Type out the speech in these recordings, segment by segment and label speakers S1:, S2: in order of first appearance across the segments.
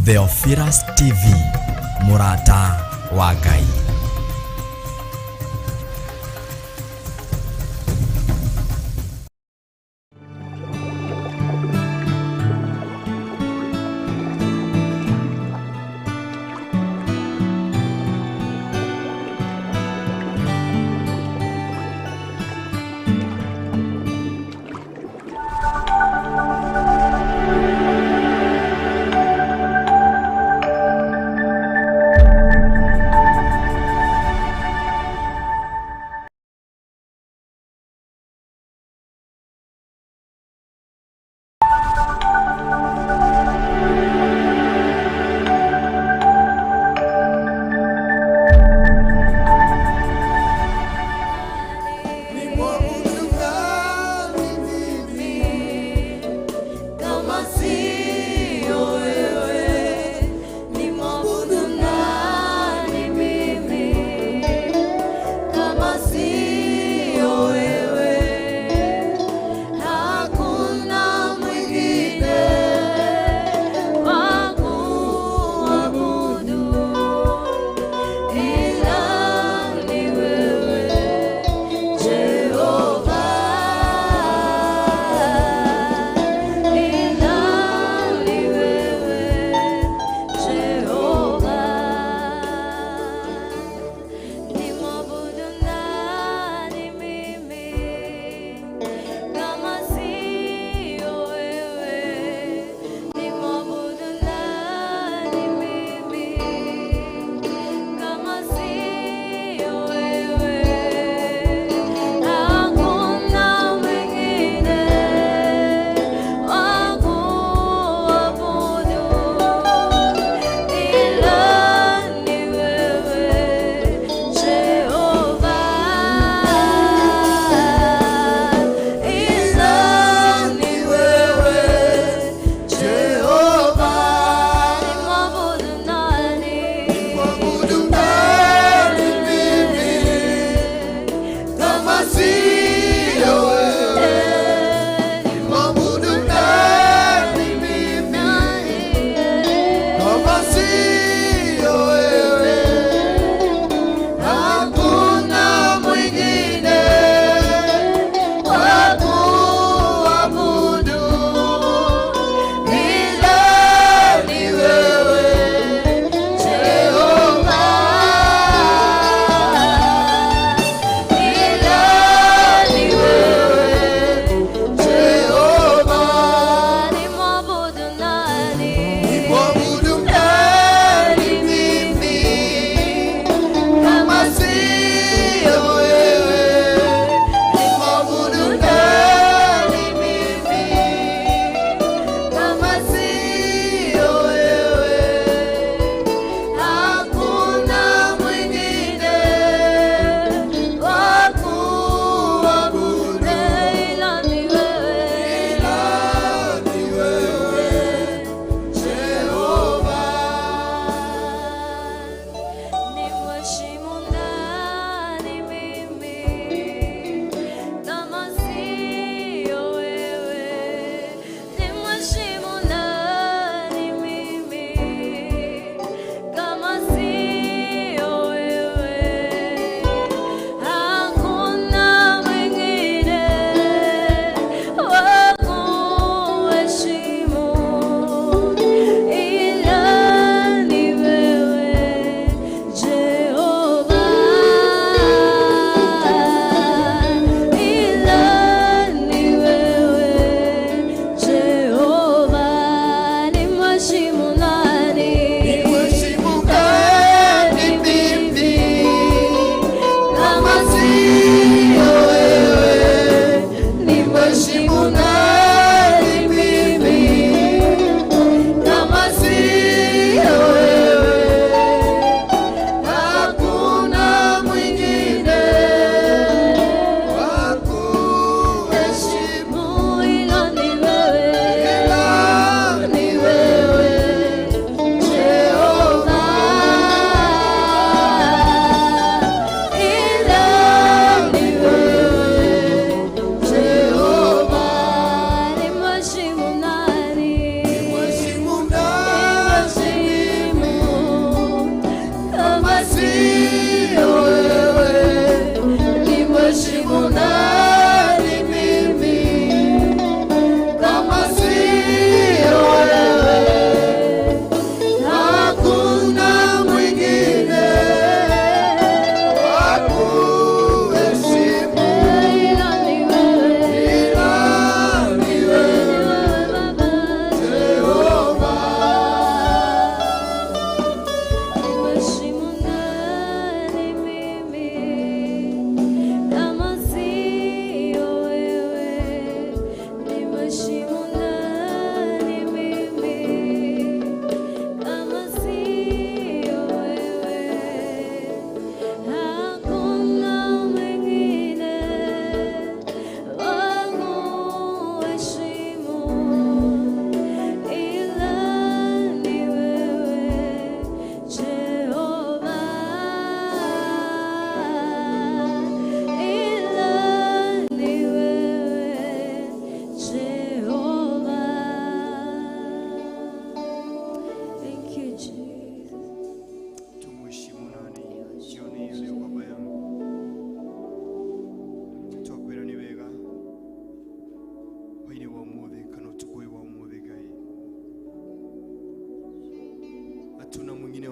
S1: Theophilus TV, mũrata wa Ngai.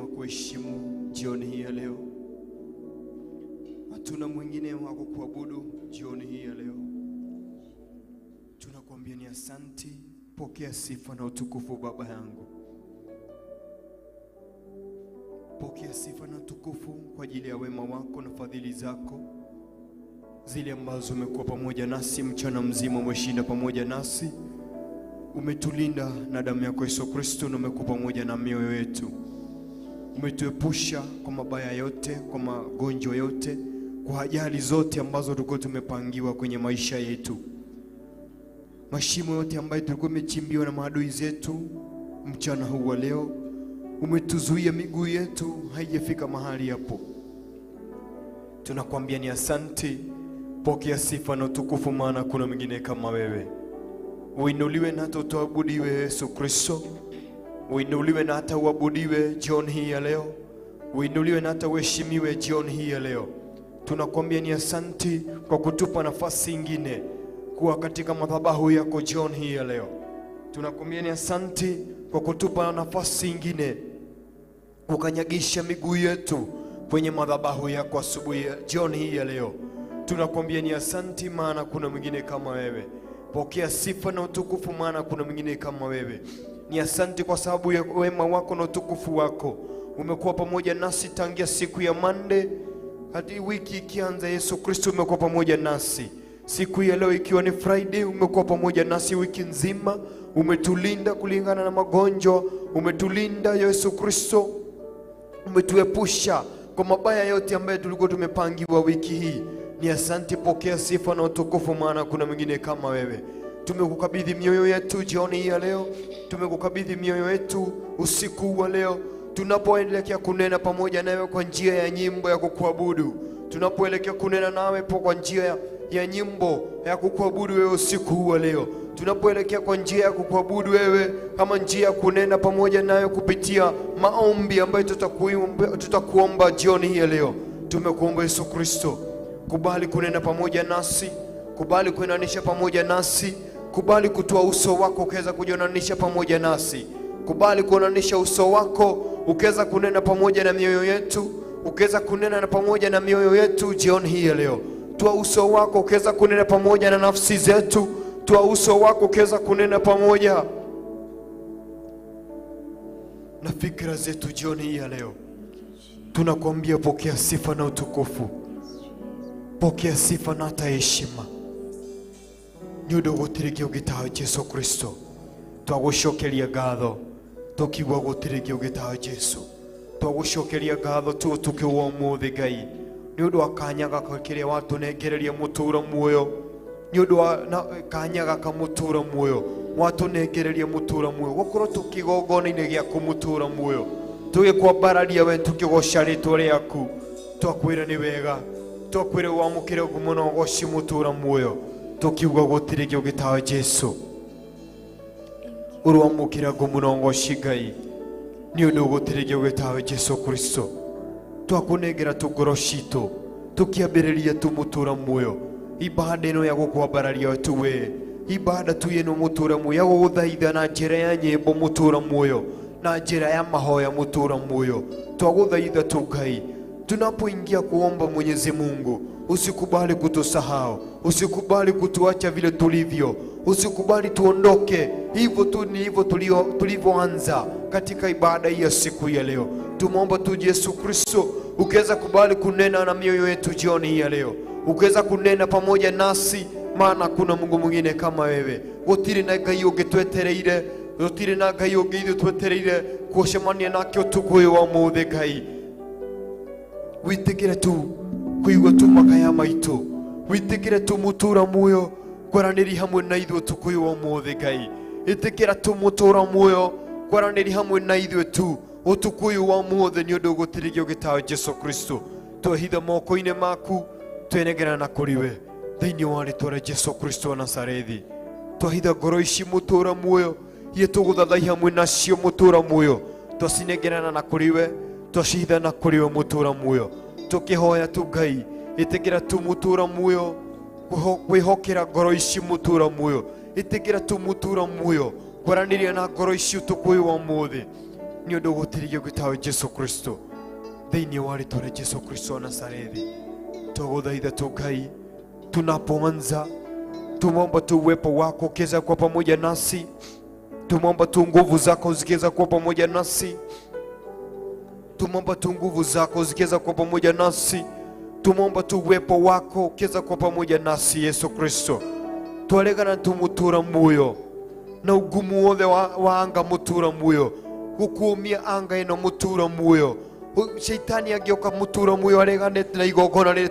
S2: Kuheshimu jioni hii ya leo. Hatuna mwingine wa kukuabudu jioni hii ya leo. Tunakuambia ni asanti, pokea sifa na utukufu Baba yangu. Pokea sifa na utukufu kwa ajili ya wema wako na fadhili zako zile ambazo umekuwa pamoja nasi mchana mzima, umeshinda pamoja nasi, umetulinda na damu yako Yesu Kristo, na umekuwa pamoja na mioyo yetu. Umetuepusha kwa mabaya yote, kwa magonjwa yote, kwa ajali zote ambazo tulikuwa tumepangiwa kwenye maisha yetu. Mashimo yote ambayo tulikuwa tumechimbiwa na maadui zetu, mchana huu wa leo umetuzuia miguu yetu haijafika mahali hapo. Tunakwambia ni asante, pokea sifa na utukufu, maana kuna mwingine kama wewe. Uinuliwe na hata utuabudiwe Yesu Kristo. Uinuliwe na hata uabudiwe jioni hii ya leo. Uinuliwe na hata uheshimiwe jioni hii ya leo. Tunakwambia ni asanti kwa kutupa nafasi ingine kuwa katika madhabahu yako jioni hii ya leo. Tunakwambia ni asanti kwa kutupa nafasi ingine kukanyagisha miguu yetu kwenye madhabahu yako asubuhi ya jioni hii ya leo. Tunakwambia ni asanti, maana kuna mwingine kama wewe. Pokea sifa na utukufu, maana kuna mwingine kama wewe. Ni asanti kwa sababu ya wema wako na utukufu wako. Umekuwa pamoja nasi tangia siku ya Monday hadi wiki ikianza. Yesu Kristo umekuwa pamoja nasi. Siku ya leo ikiwa ni Friday, umekuwa pamoja nasi wiki nzima. Umetulinda kulingana na magonjwa, umetulinda Yesu Kristo, umetuepusha kwa mabaya yote ambayo tulikuwa tumepangiwa wiki hii. Ni asante, pokea sifa na utukufu, maana kuna mwingine kama wewe. Tumekukabidhi mioyo yetu jioni hii ya leo, tumekukabidhi mioyo yetu usiku wa leo, tunapoelekea kunena pamoja nawe kwa njia ya nyimbo ya kukuabudu, tunapoelekea kunena nawe po kwa njia ya nyimbo ya kukuabudu wewe usiku huu wa leo, tunapoelekea kwa njia ya kukuabudu wewe kama njia ya kunena pamoja nawe kupitia maombi ambayo tutakuomba jioni hii ya leo. Tumekuomba Yesu Kristo, kubali kunena pamoja nasi, kubali kuenanisha pamoja nasi, kubali kutoa uso wako ukaweza kujionanisha pamoja nasi, kubali kuonanisha uso wako ukaweza kunena pamoja na mioyo yetu, ukaweza kunena na pamoja na mioyo yetu jioni hii ya leo. Toa uso wako ukaweza kunena pamoja na nafsi zetu, toa uso wako ukaweza kunena pamoja na fikra zetu jioni hii ya leo. Tunakuambia pokea sifa na utukufu, pokea sifa na hata heshima nĩ ũndũ gũtirĩ kĩo gĩtawe Jesu Kristo. Twagũcokeria ngatho tũkiuga gũtirĩ kĩo gĩtawe Jesu. Twagũcokeria ngatho tu ũtukũ wa ũmũthĩ Ngai, nĩ ũndũ wa kanya gaka kĩrĩa watũnengereria mũtũũro muoyo, nĩ ũndũ wa kanya gaka mũtũũro muoyo watũnengereria mũtũũro muoyo, gũkorwo tũkĩgongona-inĩ gĩaku mũtũũro muoyo, tũgĩkwambararia we, tũkĩgoca rĩtwa rĩaku. Twakwĩra nĩ wega, twakwĩra wamũkĩre ngumo na ũgoci mũtũũro muoyo, tũkiuga gũtirĩ kĩo gĩtawe Jesu. Ũrwamũkĩra ngumo na ũgoci Ngai, nĩ ũndũ gũtirĩ kĩo gĩtawe Jesu Kristo. Twakũnengera tu ngoro citũ tũkĩambĩrĩria tu mũtũũro muoyo, ibada ĩno ya gũkwambararia tu we, ibada tu ĩno mũtũũro muoyo ya gũgũthaitha na njĩra ya nyĩmbo mũtũũro muoyo, na njĩra ya mahoya mũtũũro muoyo. Twagũthaitha tu Ngai, tunapoingia kuomba Mwenyezi Mungu, usikubali kutusahau, usikubali kutuacha vile tulivyo, usikubali tuondoke hivyo tu ni hivyo tulivyoanza katika ibada hii ya siku ya leo. Tumeomba tu Yesu Kristo ukiweza kubali kunena na mioyo yetu jioni hii ya leo, ukiweza kunena pamoja nasi, maana kuna Mungu mwingine kama wewe. Gũtirĩ na Ngai ũngĩ twetereire, gũtirĩ na Ngai ũngĩ ithuĩ twetereire gũcemania nake ũtukũ ũyũ wa ũmũthĩ Ngai. Wĩtĩkĩre tu kũigua tu makaya maitũ, wĩtĩkĩre tu mũtũũra muoyo kwaranĩria hamwe na ithuĩ ũtukũ ũyũ wa ũmũthĩ Ngai. Ĩtĩkĩra tu mũtũũra muoyo kwaranĩria hamwe na ithuĩ tu ũtukũ ũyũ wa ũmũthĩ, nĩ ũndũ gũtirĩ kĩo gĩtawe Jesu Kristo. Twehitha moko-inĩ maku, twenengera na kũrĩ we thĩinĩ wa rĩtwa rĩa Jesu Kristo wa Nazarethi. Twahitha ngoro ici mũtũũra muoyo iria tũgũthathaiya hamwe nacio mũtũũra muoyo, twacinengerana na kũrĩ we, twacihitha na kũrĩ we mũtũũra muoyo. Tũkĩhoya tu Ngai, ĩtĩkĩra tu mũtũũra muoyo kwĩhokera ngoro ici mũtũũra muoyo, ĩtĩkĩra tu mũtũũra muoyo kwaranĩria na ngoro ici ũtukũ ũyũ wa ũmũthĩ. Nĩ ũndũ gũtirĩ gwĩtawe Jesu Kristo thĩinĩ wa rĩtwa rĩa Jesu Kristo wa Nazarethi. Twagũthaitha tu Ngai, tunapoanza tumwomba tu uwepo wako ukiweza kuwa pamoja nasi, tumwomba tu nguvu zako zikiweza kuwa pamoja nasi, tumwomba tu nguvu zako zikiweza kuwa pamoja nasi, tumwomba tu uwepo wako ukiweza kuwa pamoja nasi Yesu Kristo. Twaregana tumutura muyo na ugumu wothe wa anga mutura muyo gukumia anga ino mutura muyo shaitani angĩũka mutura muyo areganĩte na igongona rĩrĩ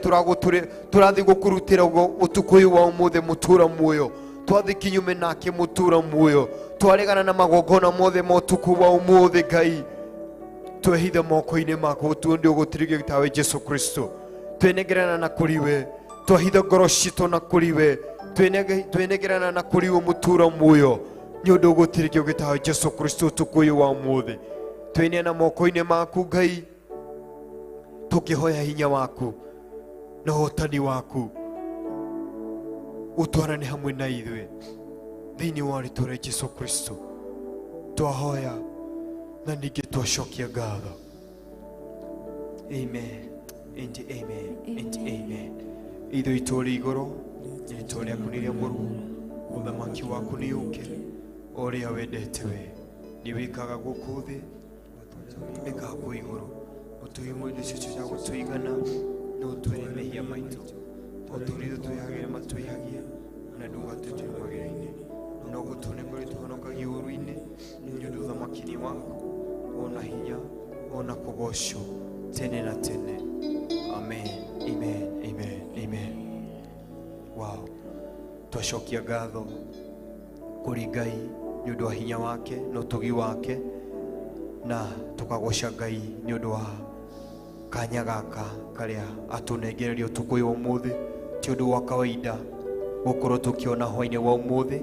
S2: tũrathiĩ gũkũrutĩra ũtukũ ũyũ wa ũmũthĩ mutura muyo twathiĩ kinyume nake mutura muyo twaregana na magongona mothe ma ũtukũ wa ũmũthĩ Ngai twehithe moko-inĩ maku ũtuonde ũgũtirĩ tawe Jesu Kristo twenegerana na kũrĩ we twahitha ngoro citũ na kũrĩ we twenegerana na kũrĩ we mutura muyo nĩ ũndũ ũgũtirĩ gĩtawe Jesu Kristo ũtukũ ũyũ wa ũmũthĩ tweneana moko-inĩ maku Ngai tukihoya hinya waku na ũhotani waku utwarane hamwe na ithuĩ thĩinĩ wa rĩtwa rĩa Jesu Kristo twahoya na ningĩ twacokia ngatho. Amen and amen and amen. Ithuĩ itũũrĩ igũrũ rĩtwa rĩaku nĩ rĩamũrwo ũthamaki waku nĩ ũke o ũrĩa wendete we nĩ wĩkaga gũkũ thĩ ĩkaga kũu igũrũ ũtũhe indo icio cia gũtũigana na ũtwĩre mehia maitũ o ta ũrĩa ithuĩ twĩhagia matwĩhagia na ndũgatũtue magerio-inĩ no gũtũnengere tũhonokagie ũũru-inĩ nĩ ũndũ ũthamaki nĩ waku ona hinya ona kũgocwo tene na tene. Amen, amen, amen, amen. Wow, twacokia ngatho kũrĩ Ngai nĩ ũndũ wa hinya wake na ũtugi wake na tukagoca Ngai nĩ ũndũ wa kanya gaka karĩa atũnengereria ũtukũ ũyũ wa ũmũthĩ. Ti ũndũ wa kawaida gũkorwo tũkĩona hwainĩ wa ũmũthĩ,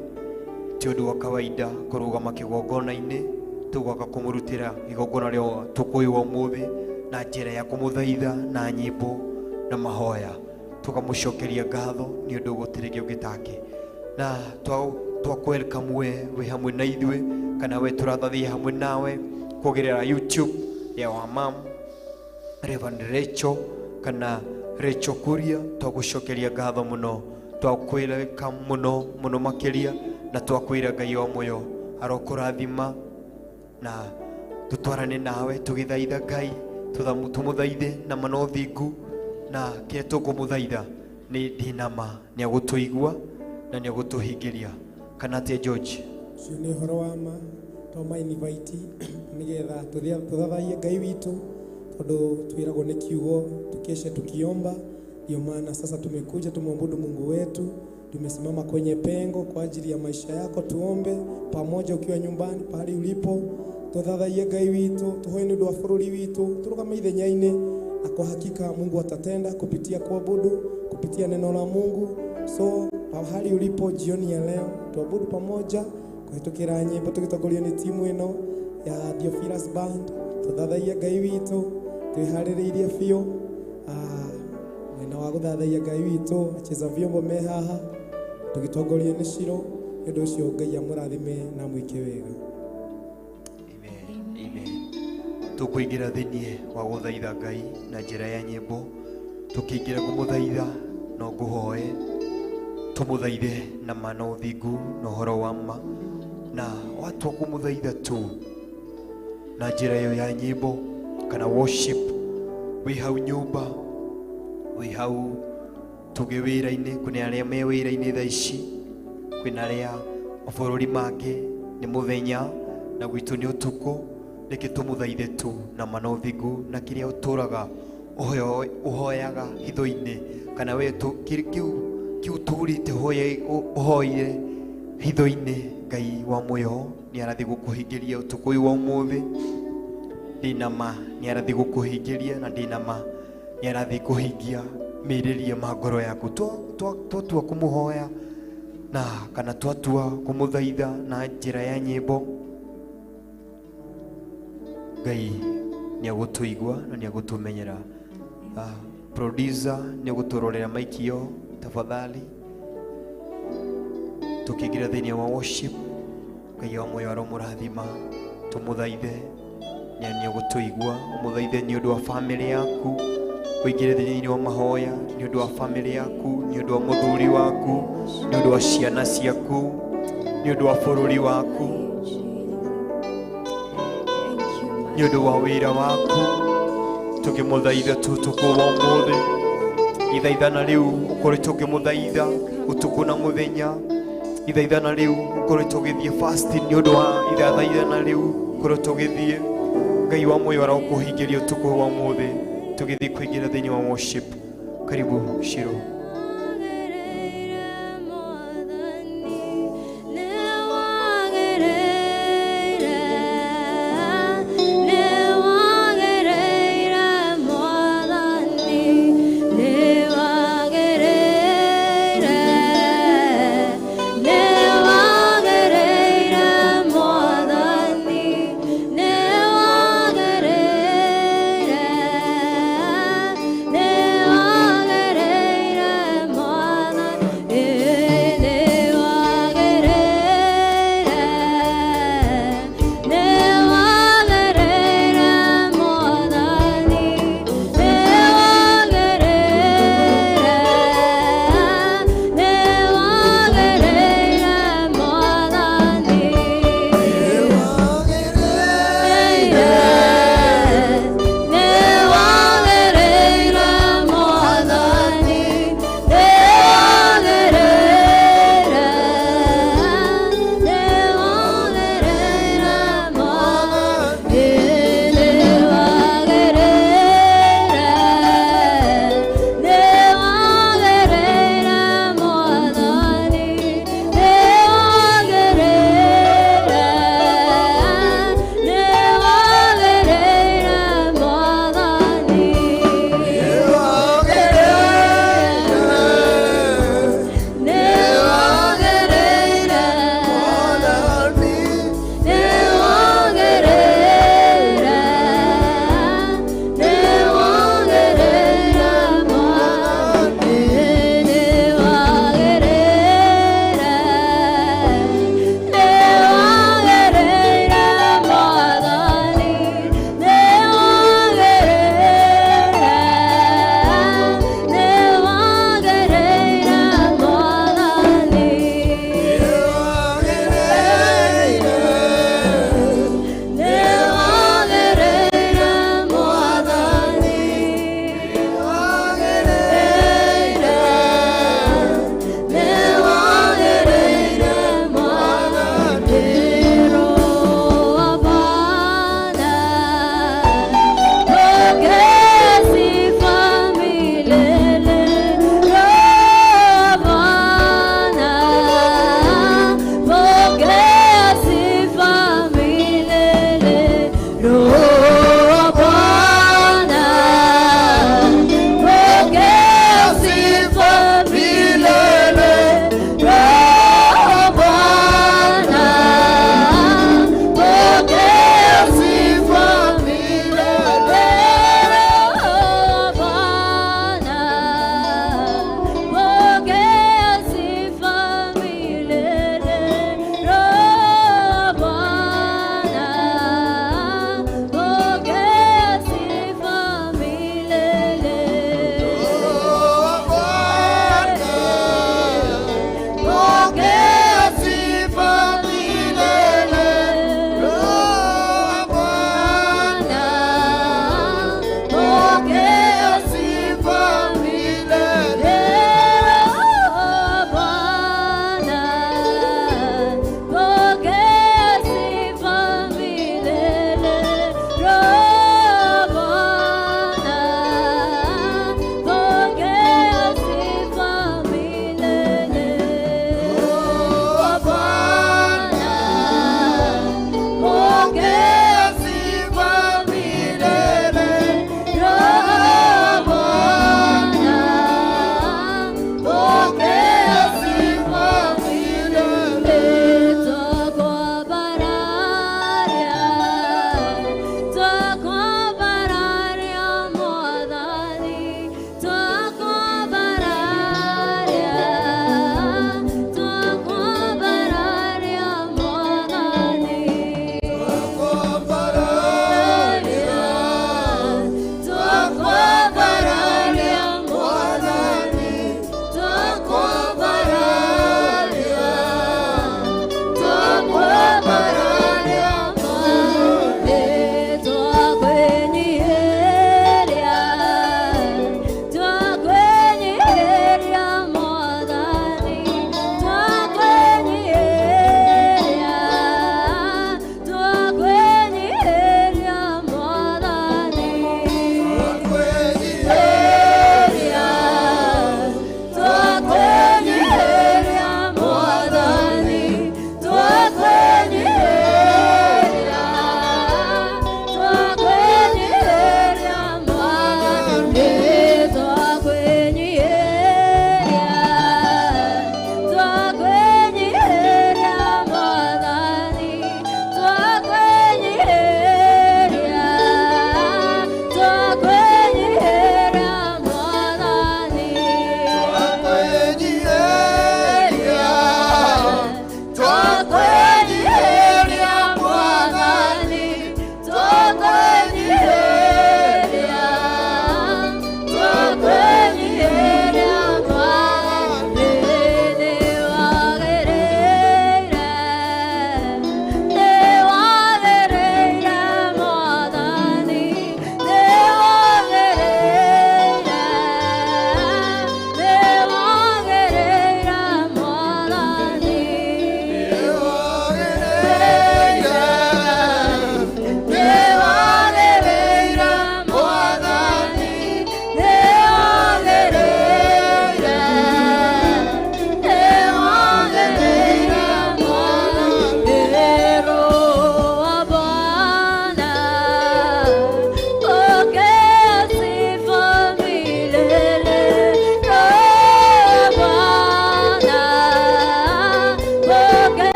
S2: ti ũndũ wa kawaida kũrũgama kĩgongona-inĩ tũgoka kũmũrutĩra igongona rĩa ũtukũ ũyũ wa ũmũthĩ na njĩra ya kũmũthaitha na nyĩmbo na mahoya tũkamũcokeria ngatho nĩ ũndũ gũtirĩ kĩũngĩ take na twakwelcome we wĩ hamwe na ithuĩ kana we tũrathathia hamwe nawe kũgerera YouTube ya wa mam Reverend Rachel kana Rachel Kuria. Twagucokeria ngatho mũno, twakwĩreka mũno mũno makĩria na twakwĩra Ngai wa muoyo arokũrathima na tũtwarane nawe tũgĩthaitha Ngai tũmũthaithe na ma na ũthingu na kĩrĩa tũkũmũthaitha nĩ ndinama nĩ agũtũigua na nĩ agũtũhingĩria. Kana atĩa George?
S3: Ũcio nĩ ũhoro wa ma twama invite nĩgetha tũthathaiye Ngai witũ tondũ twĩragwo nĩ kiugo tukeshe tukiomba. Ndio maana sasa tumekuja tumwabudu Mungu wetu. Tumesimama kwenye pengo kwa ajili ya maisha yako. Tuombe pamoja ukiwa nyumbani pahali ulipo, tuthathaiye Ngai witũ, tuhoe nĩ ũndũ wa bũrũri witũ, tũrũgame ithenya-inĩ na kwa hakika Mungu atatenda kupitia kuabudu, kupitia neno la Mungu. So pahali ulipo jioni ya leo tuabudu pamoja kuhĩtũkĩra nyĩmbo tũgĩtongorio nĩ timu ĩno ya Theophilus Band. Tuthathaiye Ngai witũ twĩharĩrĩirie biũ. Mwena wa gũthathaiya Ngai witũ acheza vyombo me haha tũgĩtongorio nĩ Shiro. Nĩ ũndũ ũcio Ngai amũrathime na amwĩke wega.
S2: Amen, amen. Tũkũingĩra thĩinĩ wa gũthaitha Ngai na njĩra ya nyĩmbo. Tũkĩingĩra kũmũthaitha no ngũhoe tũmũthaithe na ma na ũthingu na ũhoro wa ma na watua kũmũthaitha tu na njĩra ĩyo ya nyĩmbo kana worship. Wĩ hau nyũmba, wĩ hau tũgĩ wĩra-inĩ, kwĩna arĩa me wĩra-inĩ thaa ici, kwĩna arĩa mabũrũri mangĩ nĩ mũthenya na gwitũ nĩ ũtukũ. Reke tũmũthaithe tu na ma na ũthingu na kĩrĩa ũtũraga ũhoyaga hitho-inĩ kana we kĩu ũtũrĩte ũhoire hitho-inĩ, Ngai wa muoyo nĩ arathiĩ gũkũhingĩria ũtukũ ũyũ wa ũmũthĩ. Ndĩna ma nĩ arathiĩ gũkũhingĩria na ndĩna ma nĩ arathiĩ kũhingia mĩrĩrie ma ngoro yaku. Twatua kũmũhoya na kana twatua kũmũthaitha na njĩra ya nyĩmbo, Ngai nĩ agũtũigua na nĩ agũtũmenyera. Producer nĩ agũtũrorera maiki ĩyo tafadhali. Tũkĩingĩra thĩinĩ wa worship, Ngai wa muoyo aromũrathima, tũmũthaithe. Nĩ ũgũtũigua. Ũmũthaithe nĩ ũndũ wa famĩlĩ yaku, ũingĩre thĩinĩ wa mahoya nĩ ũndũ wa famĩlĩ yaku, nĩ ũndũ wa mũthuri waku, nĩ ũndũ wa ciana ciaku, nĩ ũndũ wa bũrũri waku, nĩ ũndũ wa wĩra waku. Tũkĩmũthaitha tu ũtukũ wa ũmũthĩ, ithaithana rĩu ũkoretwo ũkĩmũthaitha ũtukũ na mũthenya, ithaithana rĩu ũkoretwo ũgĩthiĩ fasting nĩ ũndũ wa ithathaithana rĩu ũkoretwo ũgĩthiĩ. Ngai wa muoyo arokũhingĩria ũtukũ wa ũmũthĩ tũgĩthiĩ kũingĩra thĩinĩ wa worship. Karibu Shiro.
S4: Nĩ wagĩrĩire.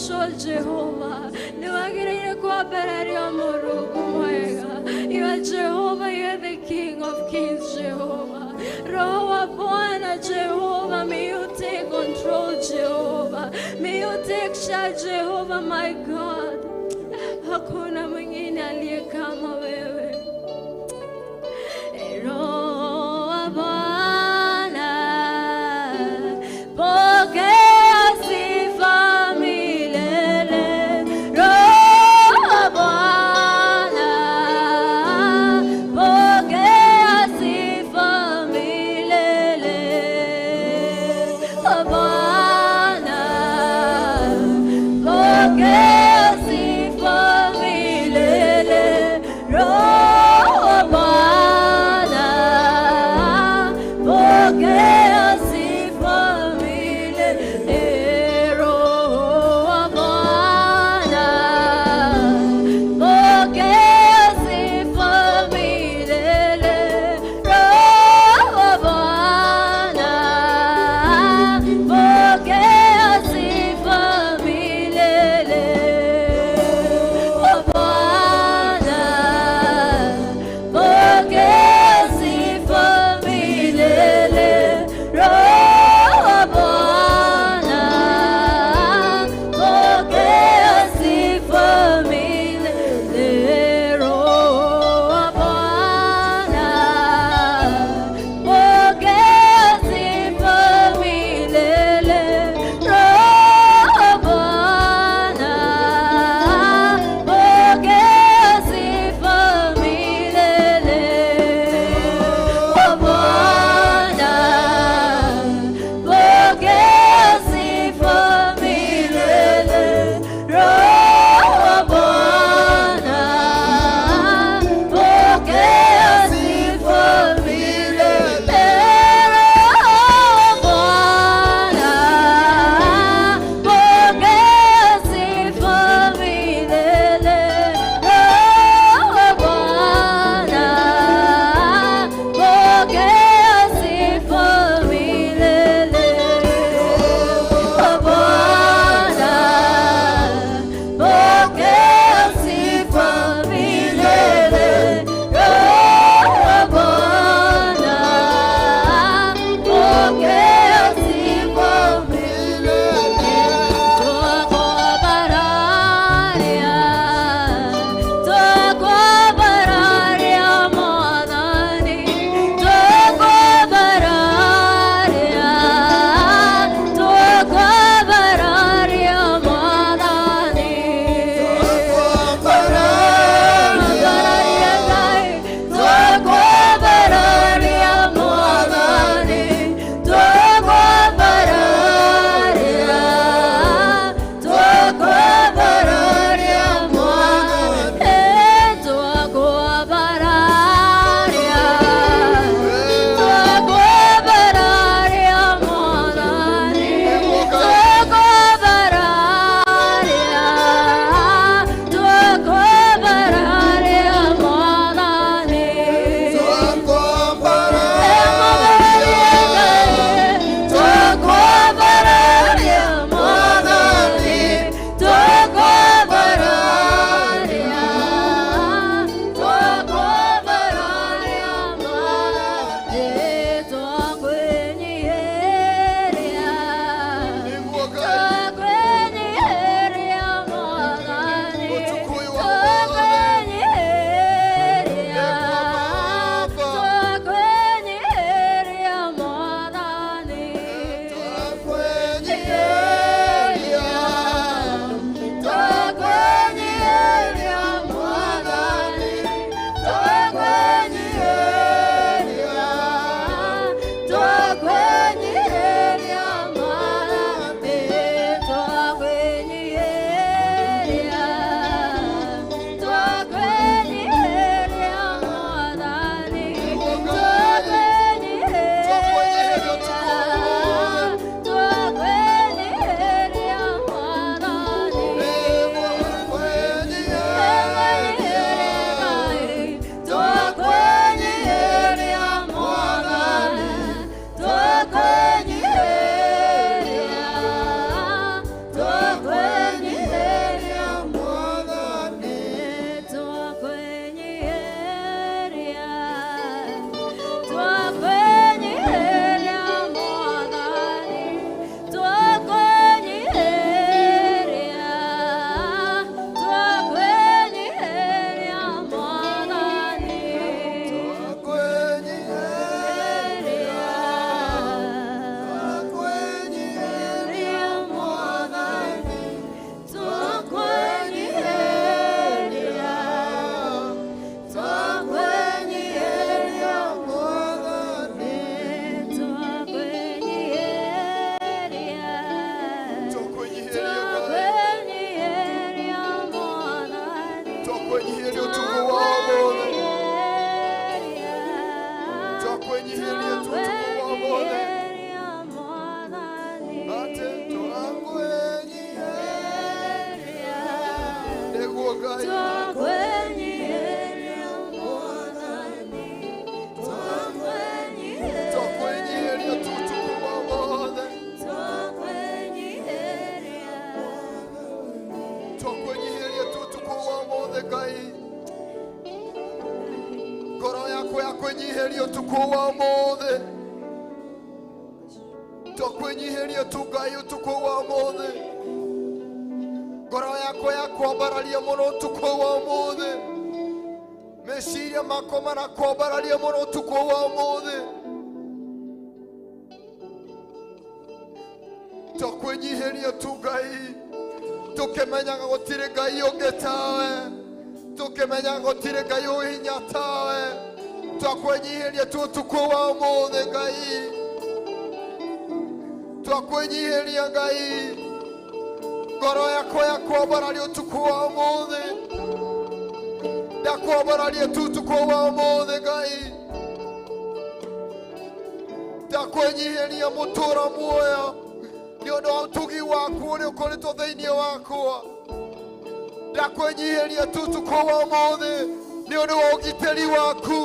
S4: Kũgocwo Jehova, nĩ wagĩrĩire kwambarario Mũrungu mwega. You are Jehovah, you are the King of Kings, Jehovah. Roho wa Bwana Jehovah, may you take control, Jehovah. May you take charge, Jehovah, my God. Hakuna mwingine aliye kama wewe. Roho wa Bwana, pokea sifa milele. Roho wa Bwana, pokea sifa milele. Bwana, pokea sifa milele. Roho wa Bwana, pokea sifa milele. Roho wa Bwana, pokea sifa milele. Roho wa Bwana, pokea sifa milele. Bwana, pokea sifa milele.
S2: Ngai.
S4: Twakwenyiheria Mwathani,
S2: Twakwenyiheria tu utuku wa ũmũthĩ.
S4: Twakwenyiheria.
S2: Twakwenyiheria tu utuku wa ũmũthĩ Ngai. Ngoro yakwa yakwenyiheria utuku wa ũmũthĩ. Twakwenyiheria tu Ngai utuku wa ũmũthĩ. Ngoro yakwa yakwambararia mũno ũtukũ wa ũmũthĩ. Meciria makwa marakwambararia mũno ũtukũ wa ũmũthĩ. Twakwenyiheria tu Ngai, tũkĩmenyaga gũtirĩ Ngai ũngĩ tawe, tũkĩmenyaga gũtirĩ Ngai wĩ hinya tawe. Twakwenyiheria tu ũtukũ wa ũmũthĩ Ngai. Twakwenyiheria Ngai. Ngoro yakwa yakwambararia ũtukũ wa ũmũthĩ. Ndakwambararia tu ũtukũ wa ũmũthĩ Ngai. Ndakwenyiheria mũtũra muoyo nĩ ũndũ wa ũtugi waku ũrĩa ũkoretwo thĩinĩ wakwa. Ndakwenyiheria tu ũtukũ wa ũmũthĩ nĩ ũndũ wa ũgitĩri waku.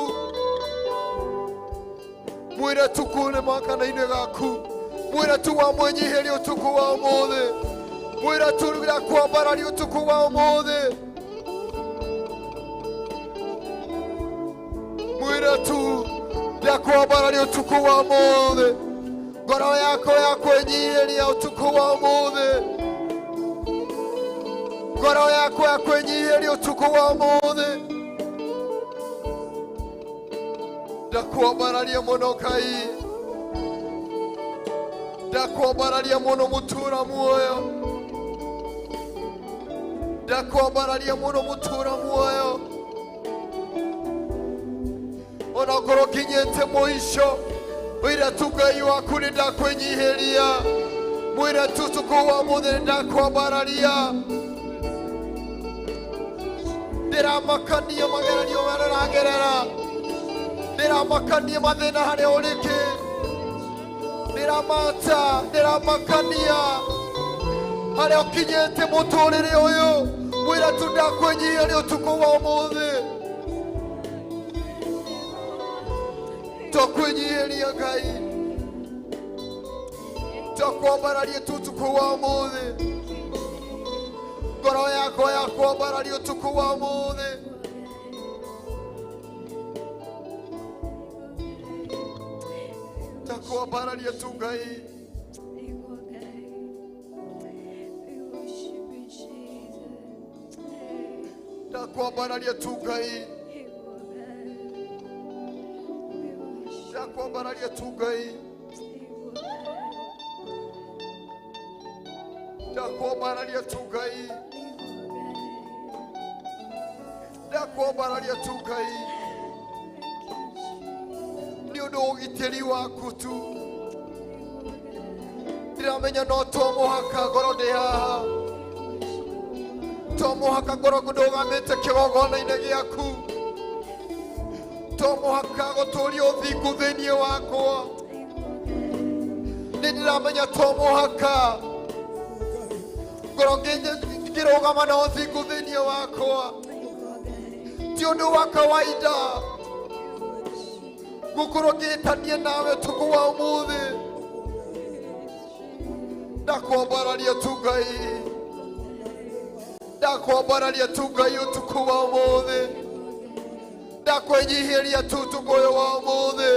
S2: Mwĩre tu kũrĩ makana-inĩ gaku. Mwĩre tu wamwenyiheria ũtukũ wa ũmũthĩ. Mwĩre tu ndakwambararia ũtukũ wa ũmũthĩ. Mwĩre tu ndakwambararia ũtukũ wa ũmũthĩ. Ngoro yakwa yakwenyiheria ũtukũ wa ũmũthĩ. Ngoro yakwa yakwenyiheria ũtukũ wa ũmũthĩ. Ndakwambararia mũno Ngai. Ndakwambararia mũno mũtũra muoyo. Ndakwambararia mũno mũtũra muoyo. Onakorwo kinyĩte mũico, mwĩre tu Ngai waku nĩ ndakwenyiheria. Mwĩre tu ũtukũ wa ũmũthĩ nĩ ndakwambararia. Ndĩramakania mageranio marĩa ũragerera. Ndĩramakania mathĩna harĩa ũrĩkĩ. Ndĩramata, ndĩramakania harĩa ũkinyĩte mũtũrĩre ũyũ. Mwĩre tu ndakwenyiheria ũtukũ wa ũmũthĩ. Twakwenyiheria Ngai. Twakwambararia tu ũtukũ wa ũmũthĩ. Ngoro yakwa yakwambararia ũtukũ wa ũmũthĩ. Twakwambararia tu Ngai. Ndakwambararia tu Ngai. Ndakwambararia tu Ngai. Ndakwambararia tu Ngai. Ndakwambararia tu Ngai. Nĩ ũndũ wa ũgitĩri waku tu. Ndiramenya no to mũhaka ngorwo ndĩ haha. To mũhaka ngorwo ndũgamĩte kĩgongona-inĩ gĩaku. To mũhaka gũtũria ũthingu thĩinĩ wakwa. Nĩ ndĩramenya to mũhaka ngorwo ngĩrũgama na ũthingu thĩinĩ wakwa. Ti ũndũ wa kawaida gũkorwo ngĩtania nawe ũtukũ wa ũmũthĩ. Ndakwambararia tu Ngai. Ndakwambararia tu Ngai ũtukũ wa ũmũthĩ. Ndakwenyiheria tu ũtukũ ũyũ wa ũmũthĩ.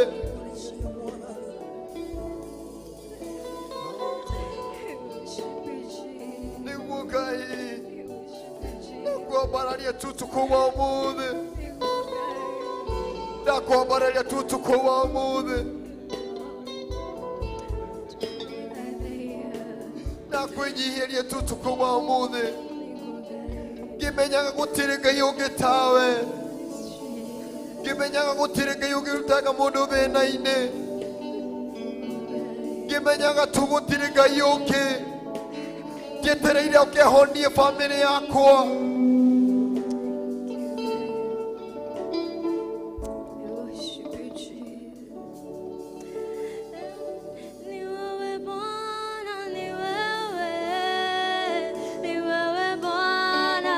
S2: Nĩguo Ngai. Ndakwambararia tu ũtukũ wa ũmũthĩ. Ndakwambararia tu ũtukũ wa ũmũthĩ. Ndakwenyiheria tu ũtukũ wa ũmũthĩ. Ngĩmenyaga gũtirĩ Ngai ũngĩ tawe. Ngĩmenyaga gũtirĩ Ngai ũngĩrutaga mũndũ thĩna-inĩ. Ngĩmenyaga tu gũtirĩ Ngai ũngĩ. Njetereire ũkĩhonie bamĩrĩ yakwa.
S4: Ni wewe Bwana, ni wewe, ni wewe Bwana.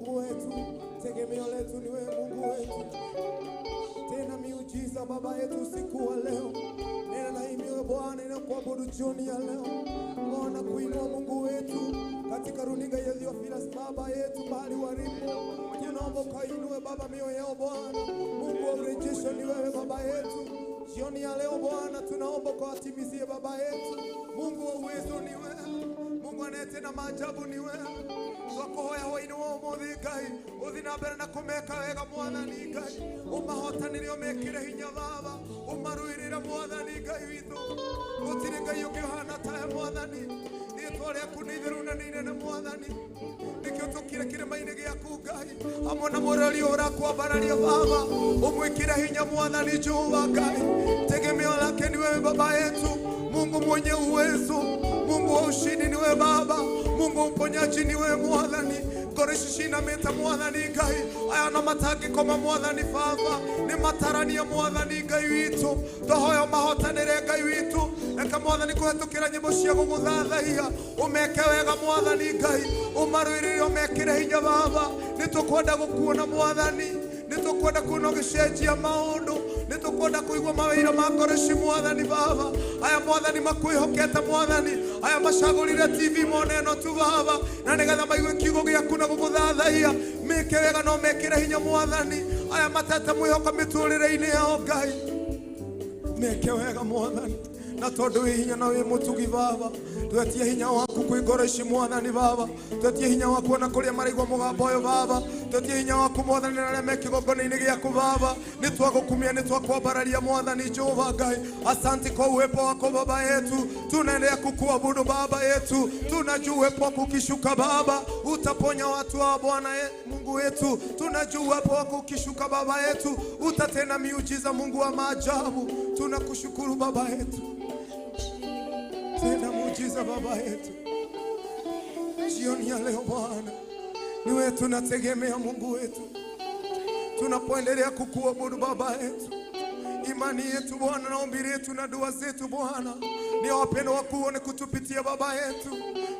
S3: Mungu wetu, tegemeo letu ni wewe Mungu wetu. Tena miujiza Baba yetu usiku wa leo, nena na hii mioyo Bwana inakuabudu jioni ya leo. Bwana kuinua Mungu wetu katika runinga ya Theophilus Baba yetu mahali walipo, tunaomba ukainue Baba mioyo yao Bwana. Mungu wa urejesho ni wewe Baba yetu. Jioni ya leo Bwana tunaomba ukawatimizie Baba yetu. Mungu wa uwezo ni wewe, Mungu anayetenda maajabu ni wewe. Twakuhoya hwaini wa umuthi Ngai, uthi na mbere na kumeka wega Mwathani Ngai, umahotanire umekire hinya Baba, umaruirire Mwathani Ngai witũ. Gũtirĩ Ngai ũngĩ ũhana tawe Mwathani, rĩtwa rĩaku nĩ itheru na nĩ inene Mwathani. Nĩkĩo tũkire kĩrĩma-inĩ gĩaku Ngai, hamwe na mũrori ũrakwambararia Baba, ũmwĩkĩre hinya Mwathani Jehova Ngai. Tegemeo lake ni wewe Baba yetu, Mungu mwenye uwezo, Mungu wa ushindi ni wewe Baba, Mungu mponyaji ni wewe Mwathani. Ngoro ici cinamĩte Mwathani Ngai, aya no matangĩkoma Mwathani Baba, nĩ matarania Mwathani Ngai witũ. Twahoya ũmahotanĩre Ngai witũ, reke Mwathani kũhetũkĩra nyĩmbo cia gũgũthathaiya, ũmeke wega Mwathani Ngai, ũmarũĩrĩre ũmekĩre hinya Baba. Nĩ tũkwenda gũkuona Mwathani, nĩ tũkwenda kuona ũgĩcenjia maũndũ, nĩ tũkwenda kũigua mawĩra ma ngoro ici Mwathani Baba. Aya Mwathani makwĩhokete Mwathani, aya macagũrire TV mone ĩno tu Baba, na nĩgetha maigue kiugo gĩaku na gũgũthathaiya. Meke wega na ũmekĩre hinya Mwathani, aya matete mwĩhoko mĩtũrĩre-inĩ yao Ngai, meke wega Mwathani, na tondũ wĩ hinya na wĩ mũtugi Baba, twetie hinya waku kwĩ ngoro ici Mwathani Baba, twetie hinya waku ona kũrĩa maraigua mũgambo ũyũ Baba, twetie hinya waku Mwathani na arĩa me kĩgongona-inĩ gĩaku Baba. Nĩ twagũkumia, nĩ twakwambararia Mwathani Jehova Ngai. Asante kwa uwepo wako Baba yetu, tunaendelea kukuabudu Baba yetu. Tunajua uwepo wako ukishuka Baba utaponya watu wa Bwana Mungu wetu. Tunajua uwepo wako ukishuka Baba yetu utatenda miujiza, Mungu wa maajabu. Tunakushukuru Baba yetu, tena muujiza Baba yetu. Jioni ya leo Bwana ni wewe tunategemea Mungu wetu, tunapoendelea kukuabudu Baba yetu. Imani yetu Bwana na ombi letu na dua zetu Bwana ni wapendo wakuone kutupitia Baba yetu.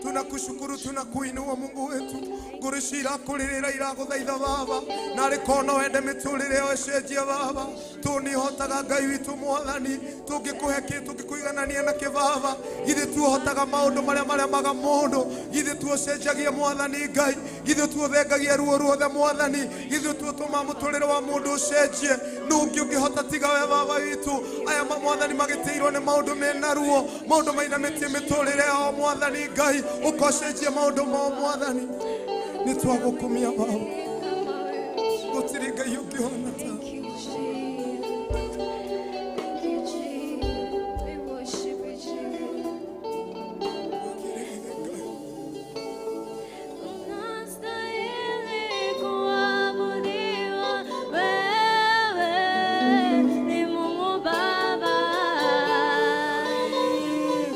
S3: Tunakushukuru, tunakuinua Mungu wetu. Ngoro ici irakũrĩrĩra iragũthaitha Baba, na rĩkorwo no wende mĩtũrĩre yao ĩcenjie Baba. Tũnĩhotaga Ngai witũ Mwathani, tũngĩkũhe kĩ tũngĩkũiganania nakĩ Baba? Githĩ tuohotaga maũndũ marĩa maremaga mũndũ? Githĩ tuocenjagia Mwathani Ngai? Githĩ tuothengagia ruo ruothe Mwathani? Githĩ tuotũmaga mũtũrĩre wa mũndũ ũcenjie? Nũ ũngĩ ũngĩhota tiga we Baba witũ? Aya Mwathani magĩtĩirwo nĩ maũndũ mena ruo, maũndũ mainamĩtie mĩtũrĩre yao Mwathani Ngai, ũkocenjia maũndũ mao Mwathani. Nĩ twagũkumia Baba, gũtirĩ Ngai ũngĩhona ta.
S4: Thank you, Jesus. Thank you, Jesus. We worship you, Jesus. Unastahili kuabudiwa, wewe ni Mungu Baba.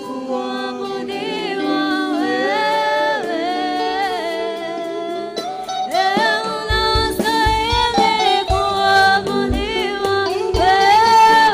S4: Kuabudiwa wewe, unastahili kuabudiwa wewe.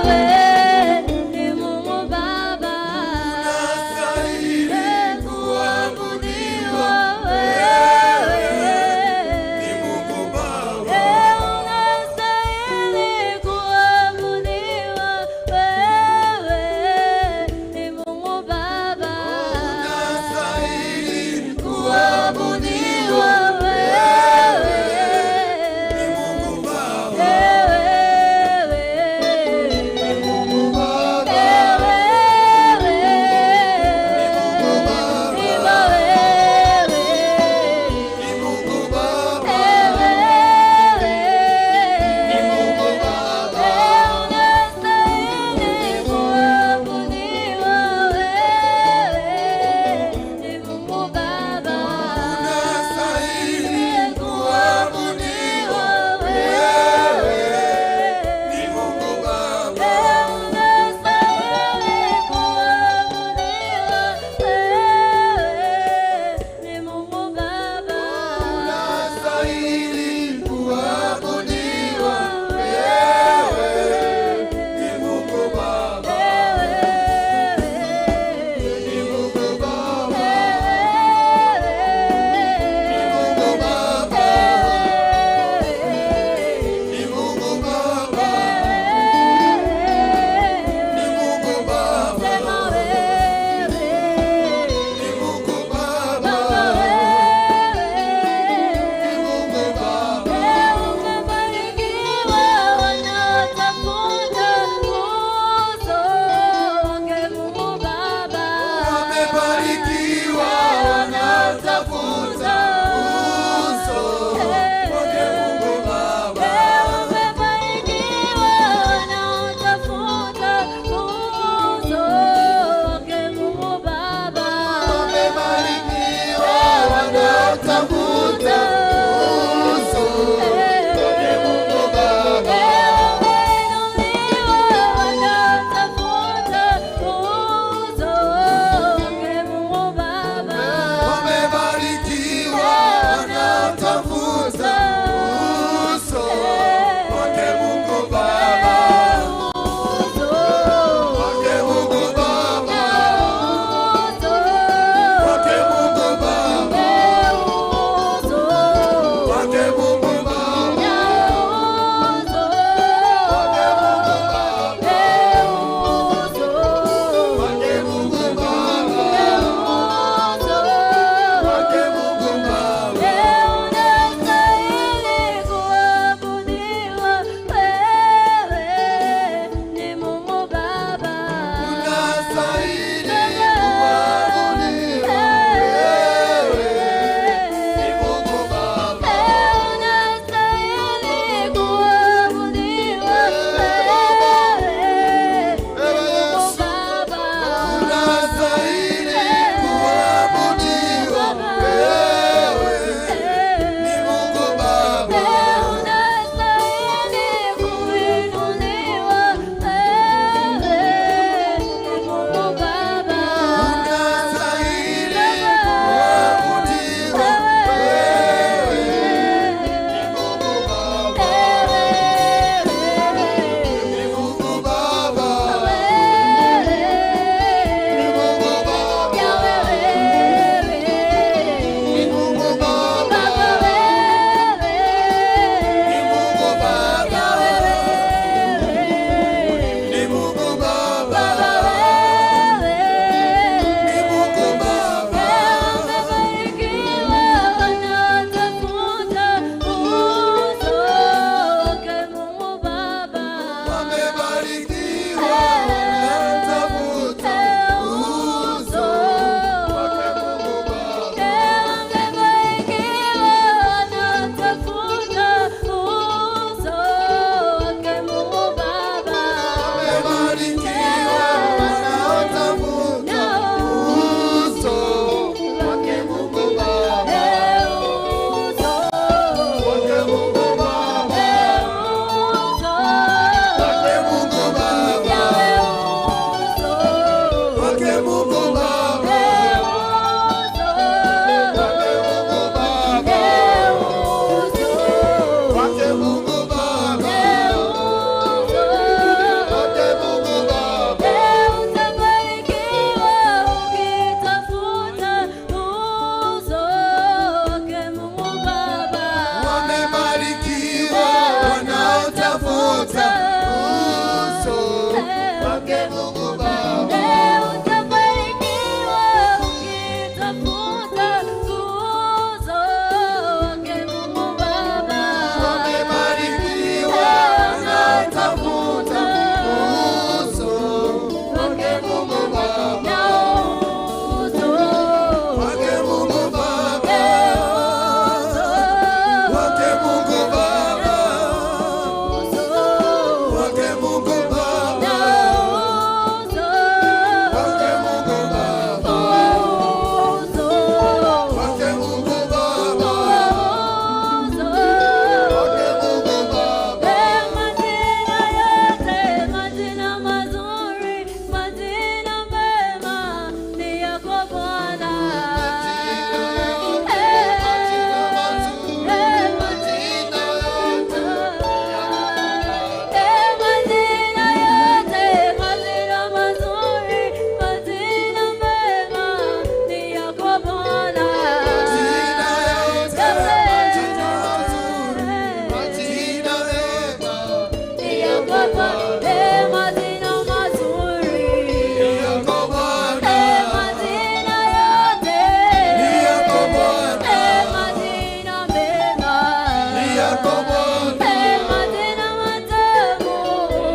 S2: yako Bwana,
S4: Eh, majina matamu.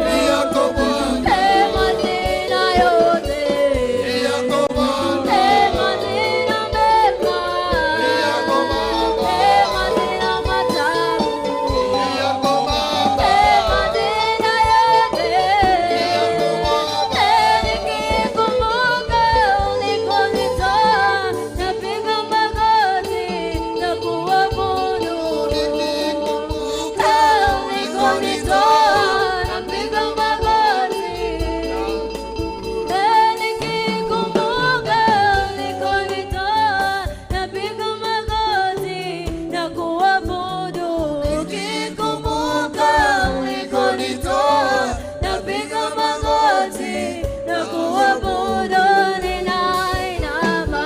S2: Ni yako Bwana,
S4: Eh, majina yote.
S2: Ni yako Bwana,
S4: Eh, majina mema.
S2: Ni yako Baba,
S4: Eh, majina matamu.
S2: Ni yako Baba,
S4: Eh, majina yote.
S2: Ni yako Baba,
S4: Eh, nikikumbuka ulikonitoa, napiga magoti na kuabudu.
S2: Nikikumbuka
S4: Eh, ulikonitoa, napiga magoti. Eh, nikikumbuka ulikonitoa, napiga magoti na kuabudu. Nikikumbuka ulikonitoa, napiga magoti na kuabudu. Ninainama,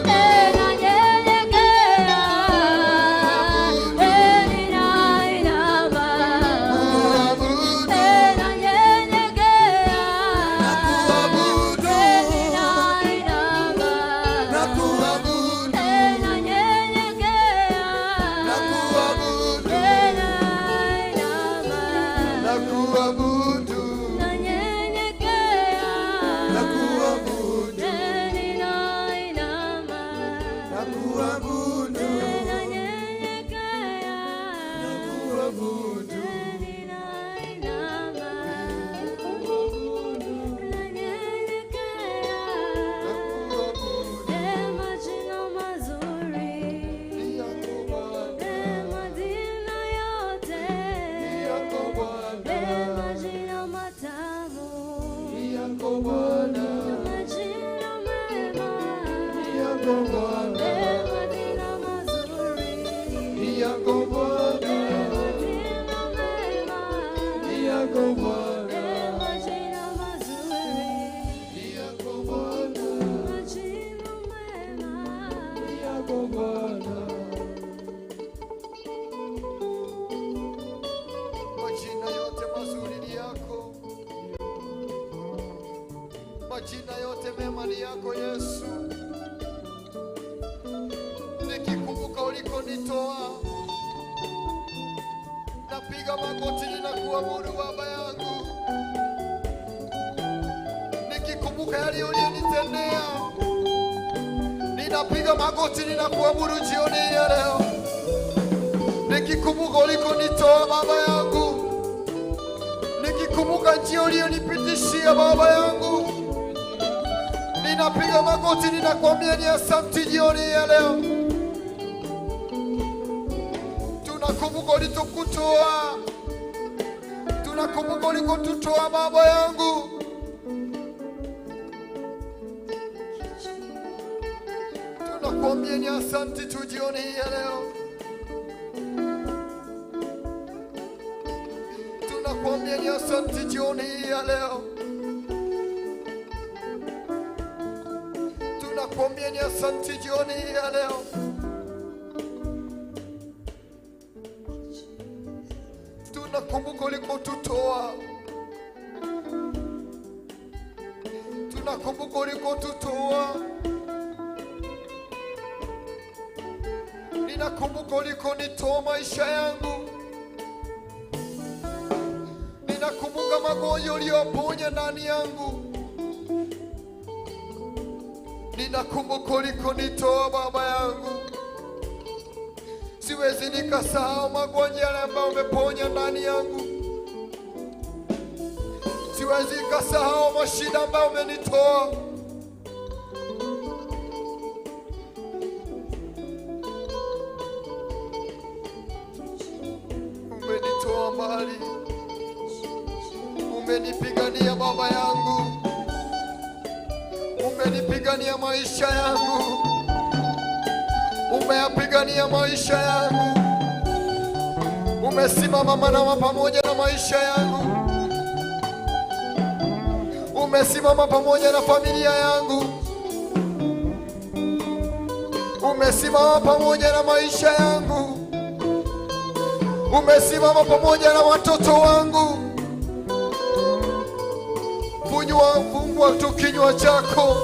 S4: eh, nanyenyekea, eh, ninainama.
S2: Kuabudu,
S4: Eh, nanyenyekea.
S2: Nakuabudu.
S4: Eh, ninainama.
S2: Nakuabudu,
S4: Eh, nanyenyekea.
S2: Nakuabudu,
S4: Eh, nainama.
S2: Nakuabudu,
S4: Nanyenyekea.
S2: Nakuabudu,
S4: Eh, ninainama.
S2: Nakuabudu,
S4: Eh, nanyenyekea.
S2: Nakuabudu.
S4: Eh, ninainama. Nanyenyekea. Eh, majina mazuri. Eh, majina yote. Eh, majina matamu. Majina mema. Eh, majina mazuri. Eh, majina mema. Eh, majina mazuri. Majina mema.
S2: Majina yote mazuri ni yako, majina yote mema ni yako Yesu. Nikikumbuka ulikonitoa, napiga magoti ninakuabudu Baba yangu. Nikikumbuka yale uliyonitendea, ninapiga magoti ninakuabudu jioni ya leo. Nikikumbuka ulikonitoa Baba yangu, nikikumbuka njia uliyonipitishia Baba yangu, ninapiga magoti ninakwambia ni asante jioni ya leo. Tunakumbuka ulitukutoa, tunakumbuka ulikotutoa Baba yangu. Tunakwambia ni asante tu jioni hii ya leo. Tunakwambia ni asante jioni hii ya leo. Tunakwambia ni asante jioni hii ya leo. Tunakumbuka ulikotutoa, tunakumbuka ulikotutoa. Ninakumbuka ulikonitoa maisha yangu. Ninakumbuka magonjwa uliyoponya ndani yangu. Ninakumbuka ulikonitoa Baba yangu. Siwezi nikasahau magonjwa yale ambayo umeponya ndani yangu. Siwezi nikasahau mashida ambayo umenitoa. Umenitoa mbali, umenipigania Baba yangu, umenipigania maisha yangu, umeyapigania maisha yangu, umesimama manama pamoja na maisha yangu, umesimama pamoja na familia yangu, umesimama pamoja na maisha yangu, umesimama pamoja na watoto wangu. Funyua, fungua tu kinywa chako,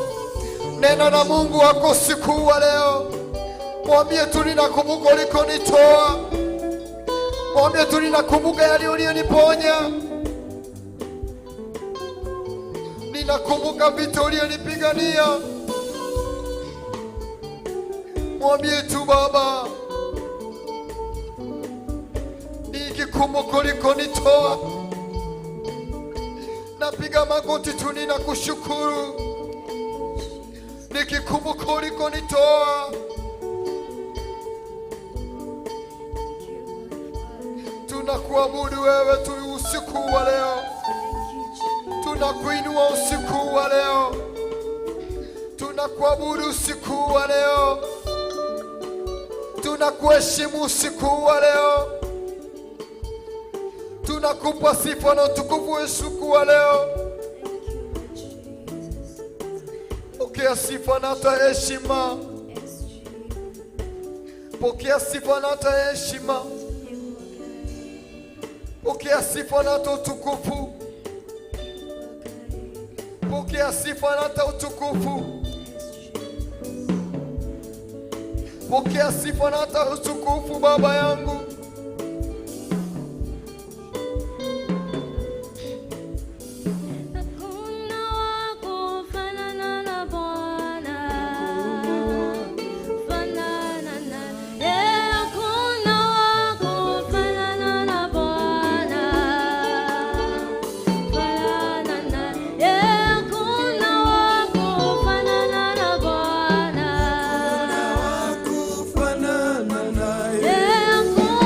S2: nena na Mungu wako siku wa leo. Mwambie tu ninakumbuka ulikonitoa. Mwambie tu ninakumbuka yale uliyoniponya. Ninakumbuka vita uliyonipigania. Mwambie tu Baba, nikikumbuka ulikonitoa, napiga magoti tu ninakushukuru. Nikikumbuka ulikonitoa, tunakuabudu wewe tu usiku wa leo, tunakuinua usiku wa leo, tunakuabudu usiku wa leo, tunakuheshimu usiku wa leo, tunakupa sifa na utukufu usiku wa leo. Pokea sifa na hata heshima, pokea sifa na hata heshima, pokea sifa na hata utukufu, pokea sifa na hata utukufu, pokea sifa na hata utukufu, Baba yangu.
S4: Hakuna wa kufanana na Bwana, fanana na yeye. Hakuna wa kufanana na Bwana, fanana na yeye. Hakuna wa kufanana na Bwana,
S5: Kufanana naye.
S4: yeye.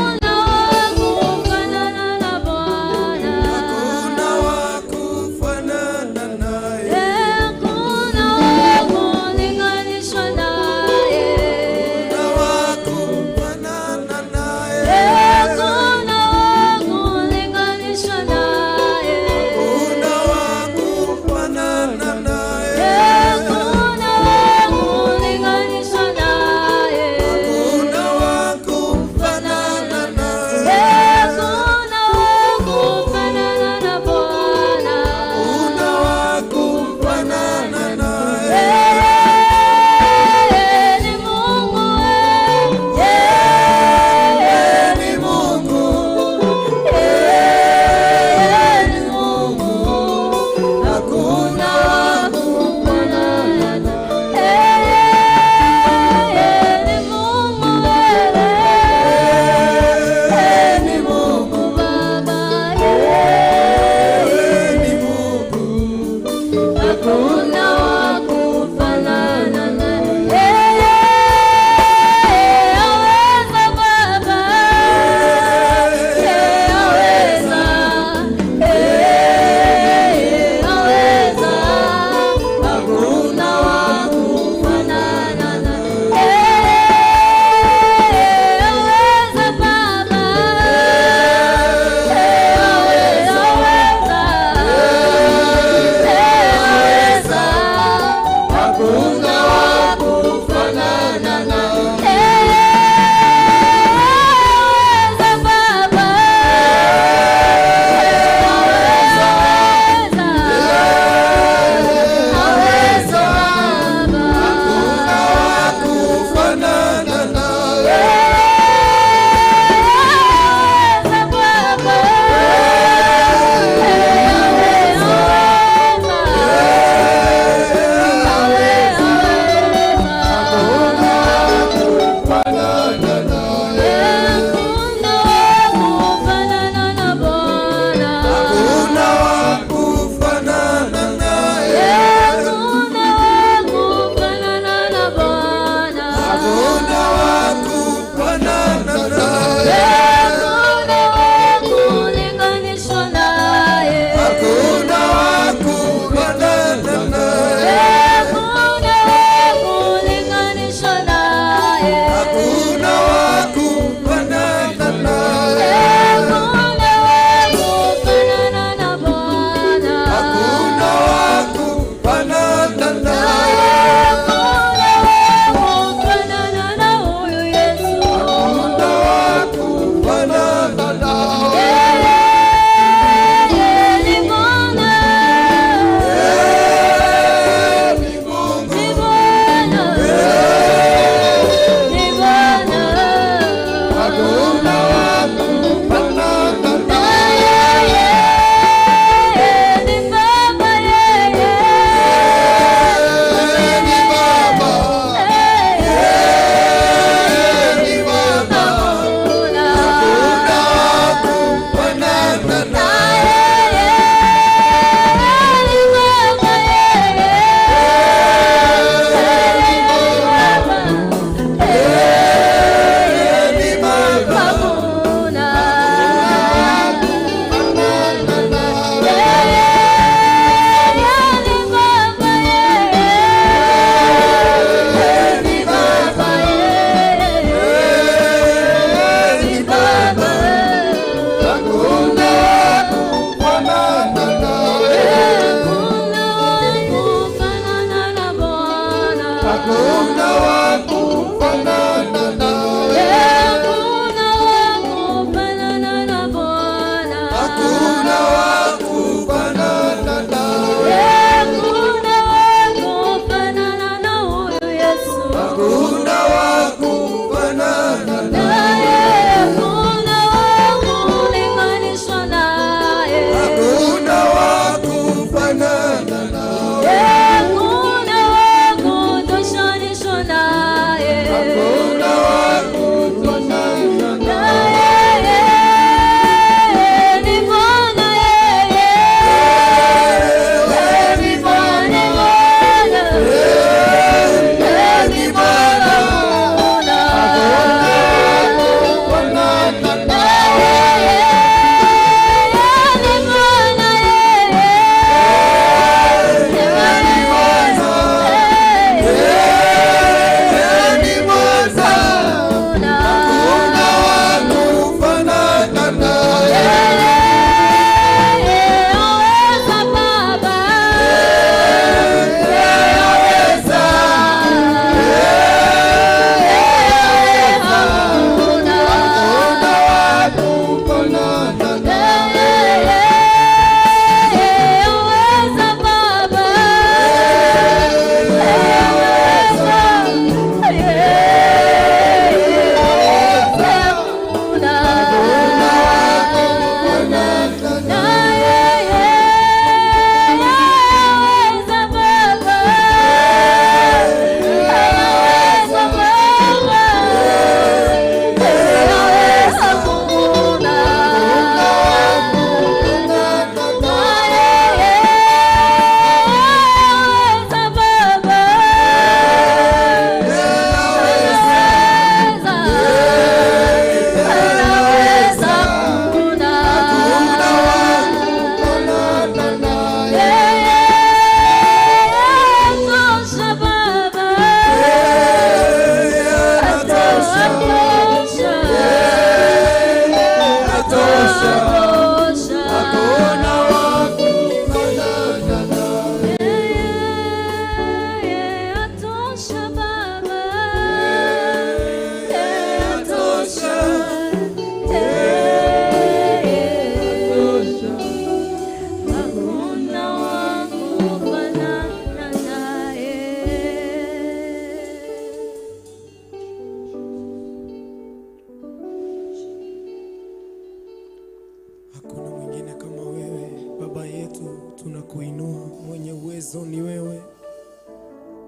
S3: Tunakuinua, mwenye uwezo ni wewe.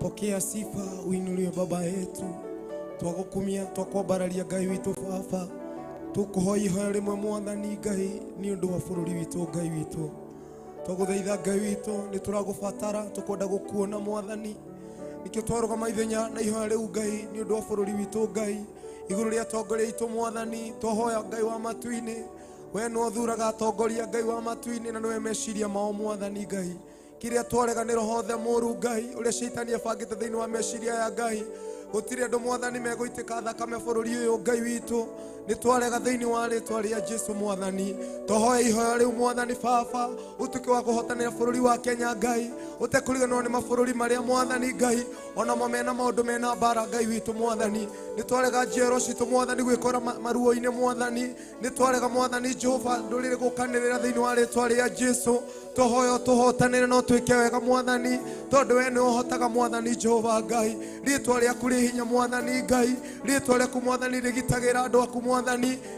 S3: Pokea sifa, uinuliwe Baba yetu. Twagukumia, twakwambararia Ngai witũ Baba. Tukuhoya ihoya rĩmwe Mwathani Ngai nĩ ũndũ wa bũrũri witũ Ngai witũ. Twagũthaitha Ngai witũ, nĩ tũragũbatara, tũkwenda gũkuona Mwathani. Nĩkĩo twarũgama ithenya na ihoya rĩu Ngai nĩ ũndũ wa bũrũri witũ Ngai. Igũrũ rĩa atongoria aitũ Mwathani, twahoya Ngai wa matu-inĩ. We nĩwe ũthuraga atongoria Ngai wa matu-inĩ na nĩwe meciria mao Mwathani Ngai. Kĩrĩa twarega nĩ roho othe mũũru Ngai, ũrĩa caitani abangĩte thĩinĩ wa meciria ya Ngai. Gũtirĩ andũ Mwathani megũitĩka thakame bũrũri ũyũ Ngai witũ. Nĩ twarega thĩinĩ wa rĩtwa rĩa Jesu Mwathani. Twahoya ihoya rĩu Mwathani Baba, ũtuĩke wa kũhotanĩra bũrũri wa Kenya Ngai, ũtekũriganĩrwo nĩ mabũrũri marĩa Mwathani Ngai onamo mena maũndũ mena mbara Ngai witũ Mwathani. Nĩ twarega njiaro citũ Mwathani gwĩkora maruo-inĩ Mwathani. Nĩ twarega Mwathani Jehova ndũrĩrĩ gũkanĩrĩra thĩinĩ wa rĩtwa rĩa Jesu. Twahoya ũtũhotanĩre na ũtwĩke wega Mwathani, tondũ we nĩwe ũhotaga Mwathani Jehova Ngai. Rĩtwa rĩaku rĩ hinya Mwathani Ngai, rĩtwa rĩaku Mwathani rĩgitagĩra andũ aku Mwathani.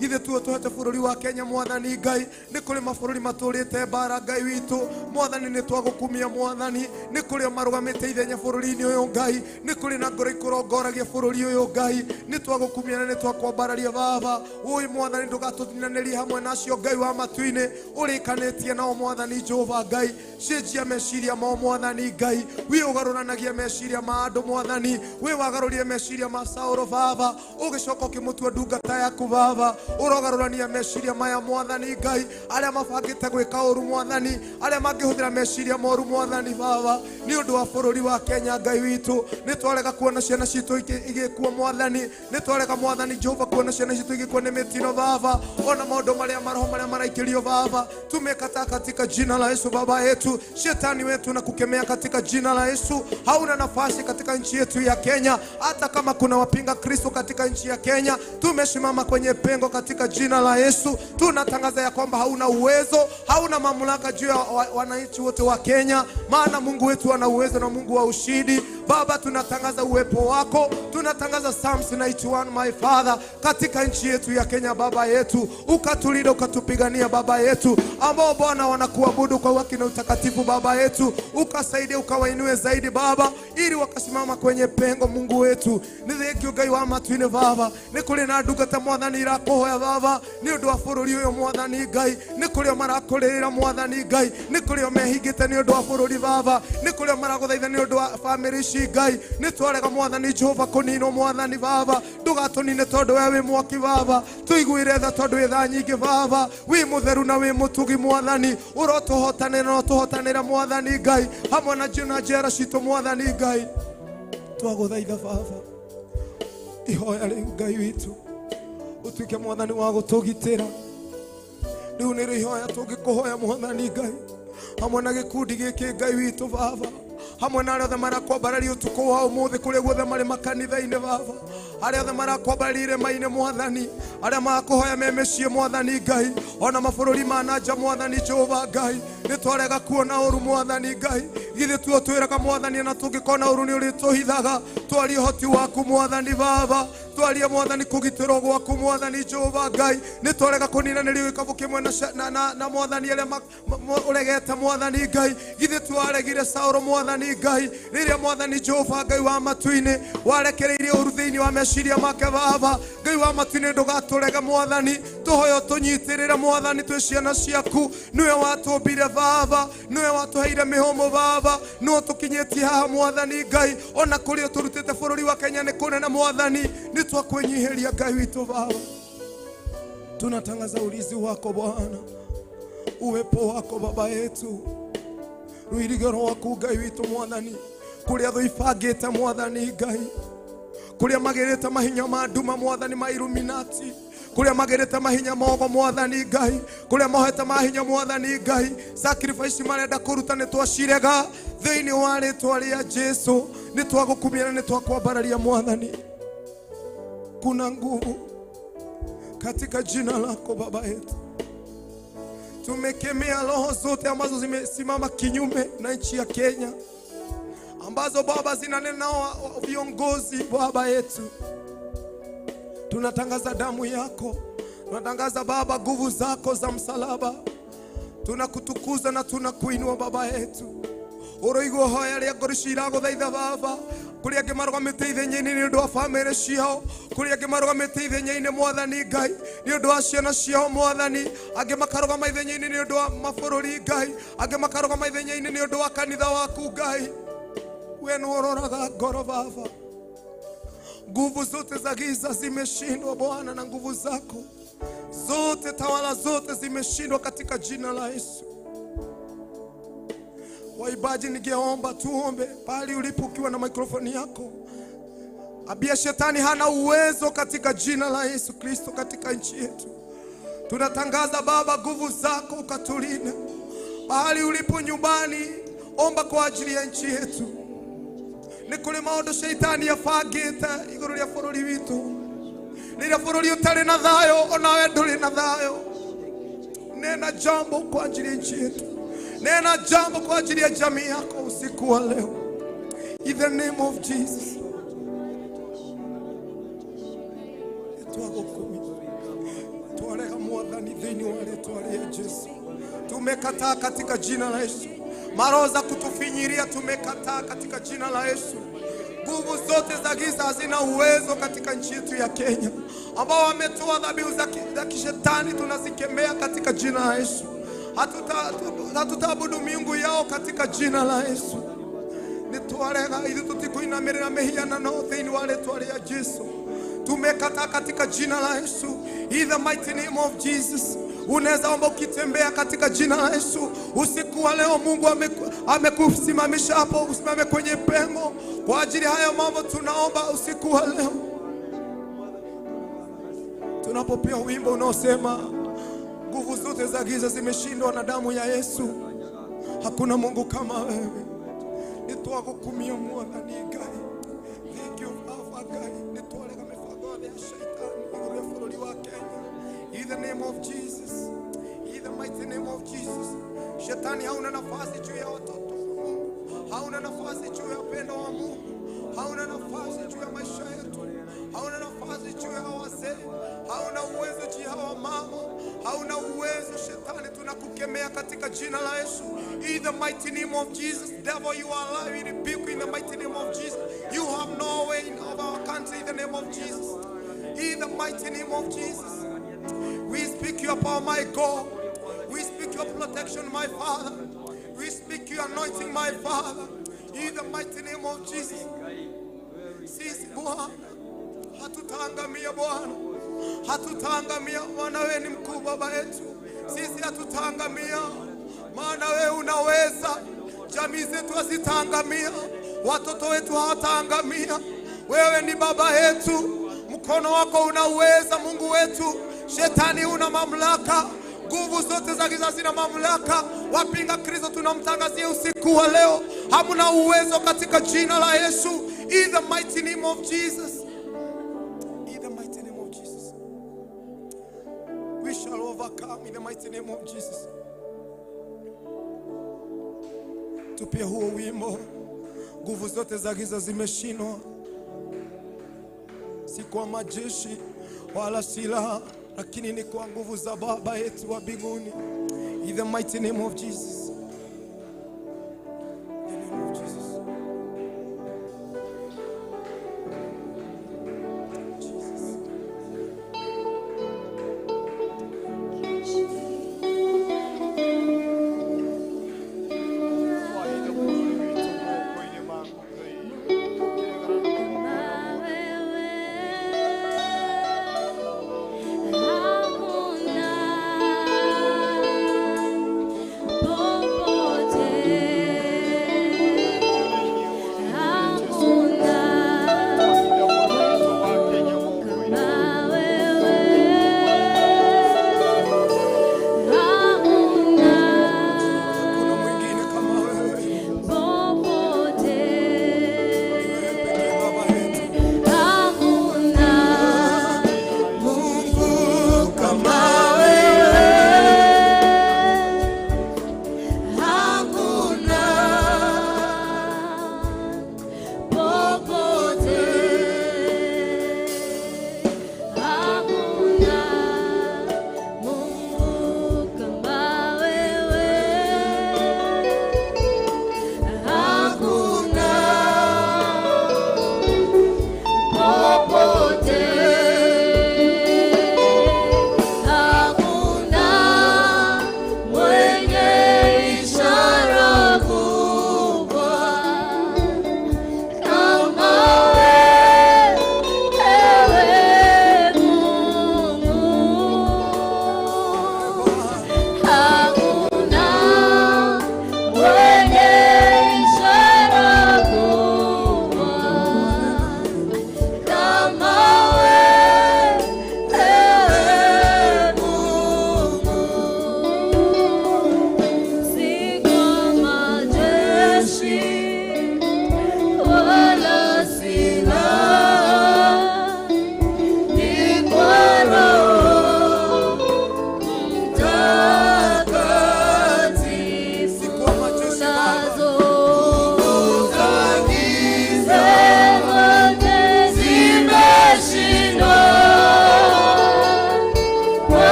S3: Githĩ tuo tũhete bũrũri wa Kenya Mwathani Ngai? Nĩ kũrĩ mabũrũri matũrĩte mbara Ngai witũ Mwathani, nĩ twagũkumia Mwathani. Nĩ kũrĩ o marũgamĩte ithenya bũrũri-inĩ ũyũ Ngai, nĩ kũrĩ na ngoro ikũrongoragia bũrũri ũyũ Ngai. Nĩ twagũkumia na nĩ twakwambararia Baba. Ũĩ Mwathani, ndũgatũtinanĩrie hamwe nacio Ngai wa matu-inĩ, ũrĩkanĩtie nao Mwathani Jehova Ngai. Cenjia meciria mao Mwathani Ngai, wĩ ũgarũranagia meciria ma andũ Mwathani. Wĩ wagarũrire meciria ma Saũlũ Baba, ũgĩcoka ũkĩmũtua ndungata yaku Baba. Ũrogarũrania meciria maya Mwathani Ngai, arĩa mabangĩte gwĩka ũru Mwathani, arĩa mangĩhũthĩra meciria moru Mwathani Baba, nĩ ũndũ wa bũrũri wa Kenya Ngai witũ. Nĩ twarega kuona ciana citũ igĩkua Mwathani, nĩ twarega Mwathani Jehova kuona ciana citũ igĩkua nĩ mĩtino Baba, ona maũndũ marĩa maroho marĩa maraikĩrio Baba, tumekataa katika jina la Yesu Baba yetu. Shetani wetu na kukemea katika jina la Yesu. Hauna nafasi katika nchi yetu ya Kenya, hata kama kuna wapinga Kristo katika nchi ya Kenya. Tumesimama kwenye pengo katika jina la Yesu. Tunatangaza ya kwamba hauna uwezo, hauna mamlaka juu ya wananchi wote wa Kenya, maana Mungu wetu ana uwezo na Mungu wa ushindi. Baba, tunatangaza uwepo wako, tunatangaza Psalms 91 my Father katika nchi yetu ya Kenya Baba yetu, ukatulinda ukatupigania Baba yetu, ambao Bwana wanakuabudu kwa haki na utakatifu Baba yetu, ukasaidia ukawainue zaidi Baba, ili wakasimama kwenye pengo Mungu wetu. Nĩ thengio Ngai wa matu-inĩ Baba, nĩ kũrĩ na ndungata Mwathani irakũhoya Baba nĩ ũndũ wa bũrũri ũyũ Mwathani Ngai, nĩ kũrĩ o marakũrĩrĩra Mwathani Ngai, nĩ kũrĩ o mehingĩte nĩ ũndũ wa bũrũri Baba, nĩ kũrĩ o maragũthaitha nĩ ũndũ wa bamĩrĩ ici Ngai. Nĩ twarega Mwathani Jehova kũninwo Mwathani Baba, ndũgatũnine tondũ we wĩ mwaki Baba, tũiguĩre tha tondũ wĩ tha nyingĩ Baba, wĩ mũtheru na wĩ mũtugi Mwathani, ũrotũhotanĩra na ũtũhotanĩre Mwathani Ngai, hamwe na njera citũ Mwathani Ngai. Twagũthaitha Baba, ihoya rĩu Ngai witũ, ũtuĩke Mwathani wa gũtũgitĩra. Rĩu nĩrĩo ihoya tũngĩkũhoya Mwathani Ngai, hamwe na gĩkundi gĩkĩ Ngai witũ Baba, hamwe na arĩa othe marakwambararia ũtukũ wa ũmũthĩ kũrĩa guothe marĩ makanitha-inĩ Baba, arĩa othe marakwambararia irĩma-inĩ Mwathani, arĩa marakũhoya me mĩciĩ Mwathani Ngai, ona mabũrũri ma na nja Mwathani Jehova Ngai. Nĩ twarega kuona ũru Mwathani Ngai, githĩ tuo twĩraga Mwathani na tũngĩkona ũru nĩ ũrĩtũhithaga. Twarie ũhoti waku Mwathani Baba, twarie Mwathani kũgitĩrwo gwaku Mwathani Jehova Ngai. Nĩ twarega kũninanĩrio gĩkabũ kĩmwe na Mwathani arĩa ũregete Mwathani Ngai. Githĩ twaregire Saũlũ Mwathani Ngai, rĩrĩa Mwathani Jehova Ngai wa matu-inĩ warekereirie ũru thĩinĩ wa meciria make Baba. Ngai wa matu-inĩ ndũgatũrege Mwathani, tũhoya ũtũnyitĩrĩre Mwathani, twĩ ciana ciaku. Nĩwe watũmbire Baba, nĩwe watũheire mĩhũmũ Baba, nĩwe ũtũkinyĩtie haha Mwathani Ngai, ona kũrĩa ũtũrutĩte bũrũri wa Kenya nĩ kũnene Mwathani. Nĩ twakwĩnyihĩria Ngai witũ Baba, tunatangaza ulinzi wako Bwana, uwepo wako Baba yetu, rũirigĩro rwaku Ngai witũ Mwathani, kũrĩa thũ ibangĩte Mwathani Ngai, kũrĩa magĩrĩte mahinya ma nduma Mwathani ma Illuminati, kũrĩa magĩrĩte mahinya mogo Mwathani Ngai, kũrĩa mohete mahinya Mwathani Ngai, sacrifice marenda kũruta nĩ twacirega thĩinĩ wa rĩtwa rĩa Jesu. Nĩ twagũkumia na nĩ twakwambararia Mwathani. Kuna nguvu katika jina lako Baba yetu. Tumekemea roho zote ambazo zimesimama kinyume na nchi ya Kenya, ambazo Baba zinanena viongozi Baba yetu. Tunatangaza damu yako, tunatangaza Baba nguvu zako za msalaba.
S5: Tunakutukuza na tunakuinua Baba yetu. Uroigwo hoya ria ngoro ciraguthaitha Baba, kuri angi marugamite ithenya-ini ni undu wa family ciao, kuri angi marugamite ithenya-ini Mwathani Ngai ni undu wa ciana ciao Mwathani, angi makarugama ithenya-ini ni undu wa mabũrũri Ngai, angi makarugama ithenya-ini ni undu wa kanitha waku Ngai. We nĩ ũroraga ngoro Baba. Nguvu zote za giza zimeshindwa Bwana, na nguvu zako zote, tawala zote zimeshindwa katika jina la Yesu. Waibaji, ningeomba tuombe pale ulipo ukiwa na mikrofoni yako. Abia shetani hana uwezo katika jina la Yesu Kristo katika nchi yetu. Tunatangaza Baba nguvu zako ukatulinde. Pahali ulipo nyumbani, omba kwa ajili ya nchi yetu. Nĩ kũrĩ maũndũ shaitani abangĩte igũrũ rĩa bũrũri witũ. Rĩrĩa bũrũri ũtarĩ na thayũ, onawe ndũrĩ na thayũ. Nena jambo kwa ajili ya nchi yetu. Nena jambo kwa ajili ya jamii yako usiku wa leo. In the name of Jesus. Twarega Mwathani thĩinĩ wa rĩtwa rĩa Yesu. Tumekataa katika jina la Yesu. Maroho za kutufinyiria tumekataa katika jina la Yesu. Nguvu zote za giza hazina uwezo katika nchi yetu ya Kenya. Ambao wametoa dhabihu za kishetani tunazikemea katika jina la Yesu. Hatutaabudu miungu yao katika jina la Yesu. Nitwarega ithuĩ tũtikũinamĩrĩra mĩhianano thĩinĩ wa rĩtwa rĩa Yesu. Tumekataa katika jina la Yesu. In the mighty name of Jesus. Unaweza omba ukitembea katika jina la Yesu. Usiku wa leo Mungu amekusimamisha hapo, usimame kwenye pengo. Kwa ajili haya mambo tunaomba usiku wa leo. Tunapopia wimbo unaosema nguvu zote za giza zimeshindwa na damu ya Yesu. Hakuna Mungu kama wewe. Nitwagukumia Mwathani Ngai. Thank you Baba Ngai. Nitwarega mĩbango yothe ya shaitani igũrũ rĩa bũrũri wa Kenya. In the name of Jesus. In the mighty name of Jesus. Shetani hauna nafasi juu ya watoto wa Mungu. Hauna nafasi juu ya upendo wa Mungu. Hauna nafasi juu ya maisha yetu. Hauna nafasi juu ya wazee. Hauna uwezo juu ya wamama. Hauna uwezo shetani, tunakukemea katika jina la Yesu. In the mighty name of Jesus. Devil, you are alive. We rebuke you in the mighty name of Jesus. You have no way in our country in the name of Jesus. In the mighty name of Jesus. We speak your power, my God. We speak your protection, my Father. We speak your anointing, my Father. In the mighty name of Jesus. Sisi Bwana hatutaangamia Bwana. Hatutaangamia, maana wewe ni mkuu Baba yetu. Sisi hatutaangamia, maana wewe unaweza. Jamii zetu hazitaangamia, watoto wetu hawataangamia. Wewe ni Baba yetu, mkono wako unaweza Mungu wetu. Shetani una mamlaka, nguvu zote za giza zina mamlaka. Wapinga Kristo tunamtangazia usiku wa leo, hamna uwezo katika jina la Yesu. In the mighty name of Jesus. In the mighty name of Jesus. We shall overcome in the mighty name of Jesus. Tupie huo wimbo, nguvu zote za giza zimeshindwa, si kwa majeshi wala silaha, lakini ni kwa nguvu za Baba yetu wa mbinguni. In the mighty name of Jesus. In the name of Jesus. Jesus.
S4: Hakuna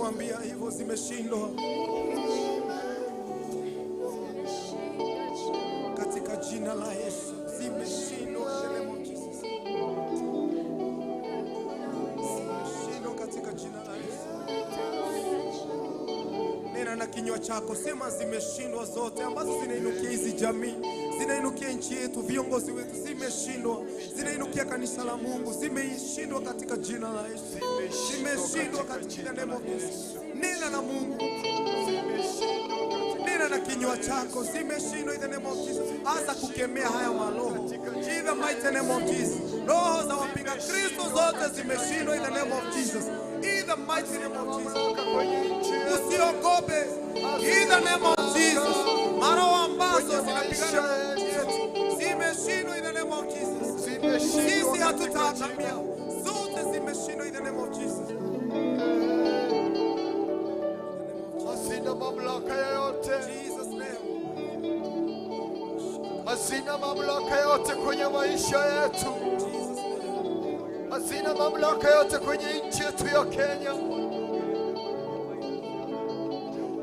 S5: Ukimwambia hivyo, zimeshindwa katika jina la Yesu, zimeshindwa. In the name of Jesus. Zimeshindwa katika jina la Yesu. Nena na kinywa chako, sema zimeshindwa zote ambazo zinainukia hizi jamii, zinainukia nchi yetu, viongozi wetu, zimeshindwa, zinainukia kanisa la Mungu, zimeshindwa katika jina la Yesu, zimeshindwa katika name of Jesus. Nena na Mungu, nena na kinywa chako, zimeshindwa in the name of Jesus. Anza kukemea haya maroho in the mighty name of Jesus. Roho za wapinga Kristo zote zimeshindwa in the name of Jesus, in the mighty name of Jesus. Usiogope in the name of Jesus. Maroho ambazo zinapigana na nchi yetu zimeshindwa in the name of Jesus. Sisi hatutaangamia, zote zimeshindwa in the name of Jesus.
S2: Hazina mamlaka yoyote,
S5: Jesus name.
S2: Hazina mamlaka yote kwenye maisha yetu,
S5: Jesus name.
S2: Hazina mamlaka yote kwenye nchi yetu ya Kenya.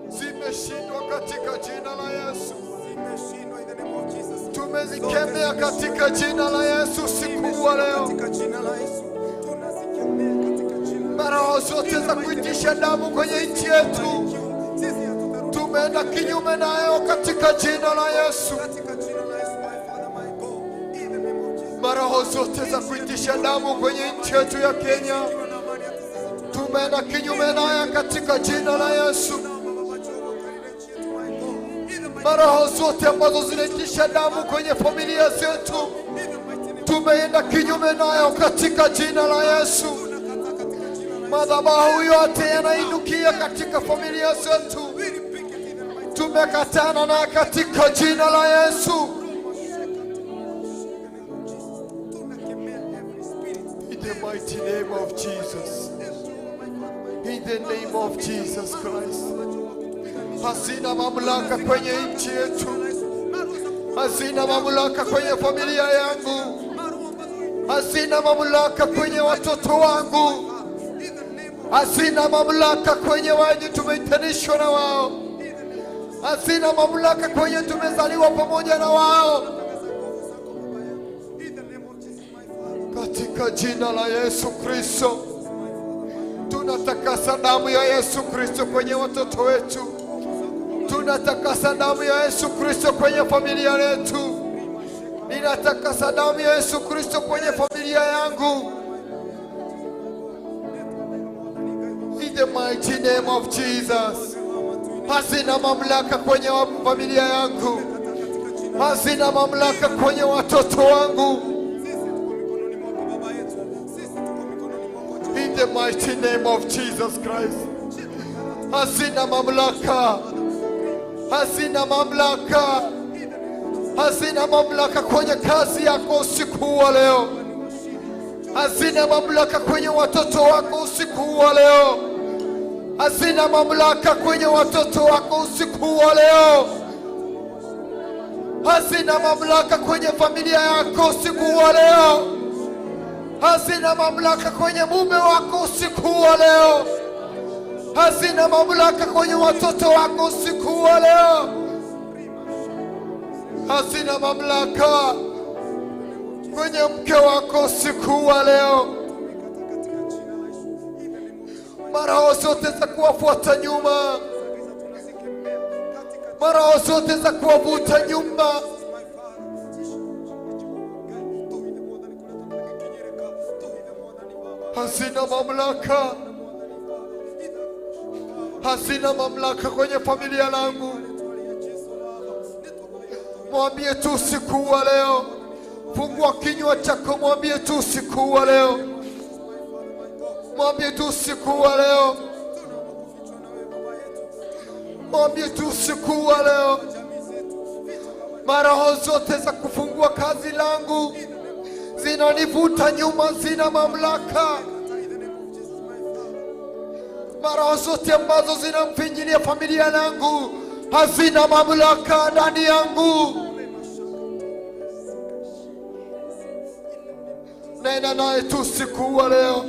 S2: Zimeshindwa katika jina la Yesu.
S5: Zimeshindwa in the name of Jesus.
S2: Tumezikemea katika jina la Yesu usiku wa leo.
S5: Katika jina la Yesu. Tunazikemea katika jina la
S2: Maroho zote za kuitisha damu kwenye nchi yetu
S5: Sisi hatutarudi
S2: tumeenda kinyume nayo katika jina la Yesu.
S5: katika jina la Yesu, my Father, my God. In the name of Jesus.
S2: Maroho zote za kuitisha damu kwenye nchi yetu ya Kenya
S5: Ikiwa na amani hata sisi
S2: tumeenda kinyume nayo katika jina la Yesu.
S5: tunaomba Baba Jehova ukalinde nchi yetu, my God. In the mighty
S2: Maroho zote ambazo zinaitisha damu kwenye familia zetu
S5: in the mighty name
S2: tumeenda kinyume nayo katika jina la Yesu.
S5: tunakataa katika jina la Yesu.
S2: Madhabahu yote yanainukia katika familia zetu
S5: We rebuke it in the mighty
S2: tumekatana na katika jina la Yesu.
S5: name of Jesus. Tunakemea every spirit.
S2: In the mighty name of Jesus. In the name of Jesus Christ. Hazina mamlaka kwenye nchi yetu, hazina mamlaka kwenye familia yangu, hazina mamlaka kwenye watoto wangu, hazina mamlaka kwenye wenye tumeitanishwa na wao, hazina mamlaka kwenye tumezaliwa pamoja na wao. Katika jina la Yesu Kristo tunatakasa damu ya Yesu Kristo kwenye watoto wetu, tunatakasa damu ya Yesu Kristo kwenye familia yetu. Ninatakasa damu ya Yesu Kristo kwenye familia yangu. In the mighty name of Jesus. Hazina mamlaka kwenye familia yangu, hazina mamlaka kwenye watoto wangu. In the mighty name of Jesus Christ. Hazina mamlaka, hazina mamlaka, hazina mamlaka kwenye kazi yako usiku wa leo, hazina mamlaka kwenye watoto wako usiku wa leo, hazina mamlaka kwenye watoto wako usiku wa leo, hazina mamlaka kwenye familia yako usiku wa leo, hazina mamlaka kwenye mume wako usiku wa leo, hazina mamlaka kwenye watoto wako usiku wa leo, hazina mamlaka kwenye mke wako usiku wa leo. Maroho zote za kuwafuata nyuma, maroho zote za kuwavuta nyuma, hazina mamlaka, hazina mamlaka kwenye familia langu. Mwambie tu usiku wa leo, fungua kinywa chako, mwambie tu usiku wa leo, mwambie tu usiku wa leo, mwambie tu usiku wa leo, maroho zote za kufungua kazi langu zinanivuta nyuma, zina mamlaka. Maroho zote ambazo zinamfinyilia familia langu hazina mamlaka ndani yangu. Nena naye tu usiku wa leo,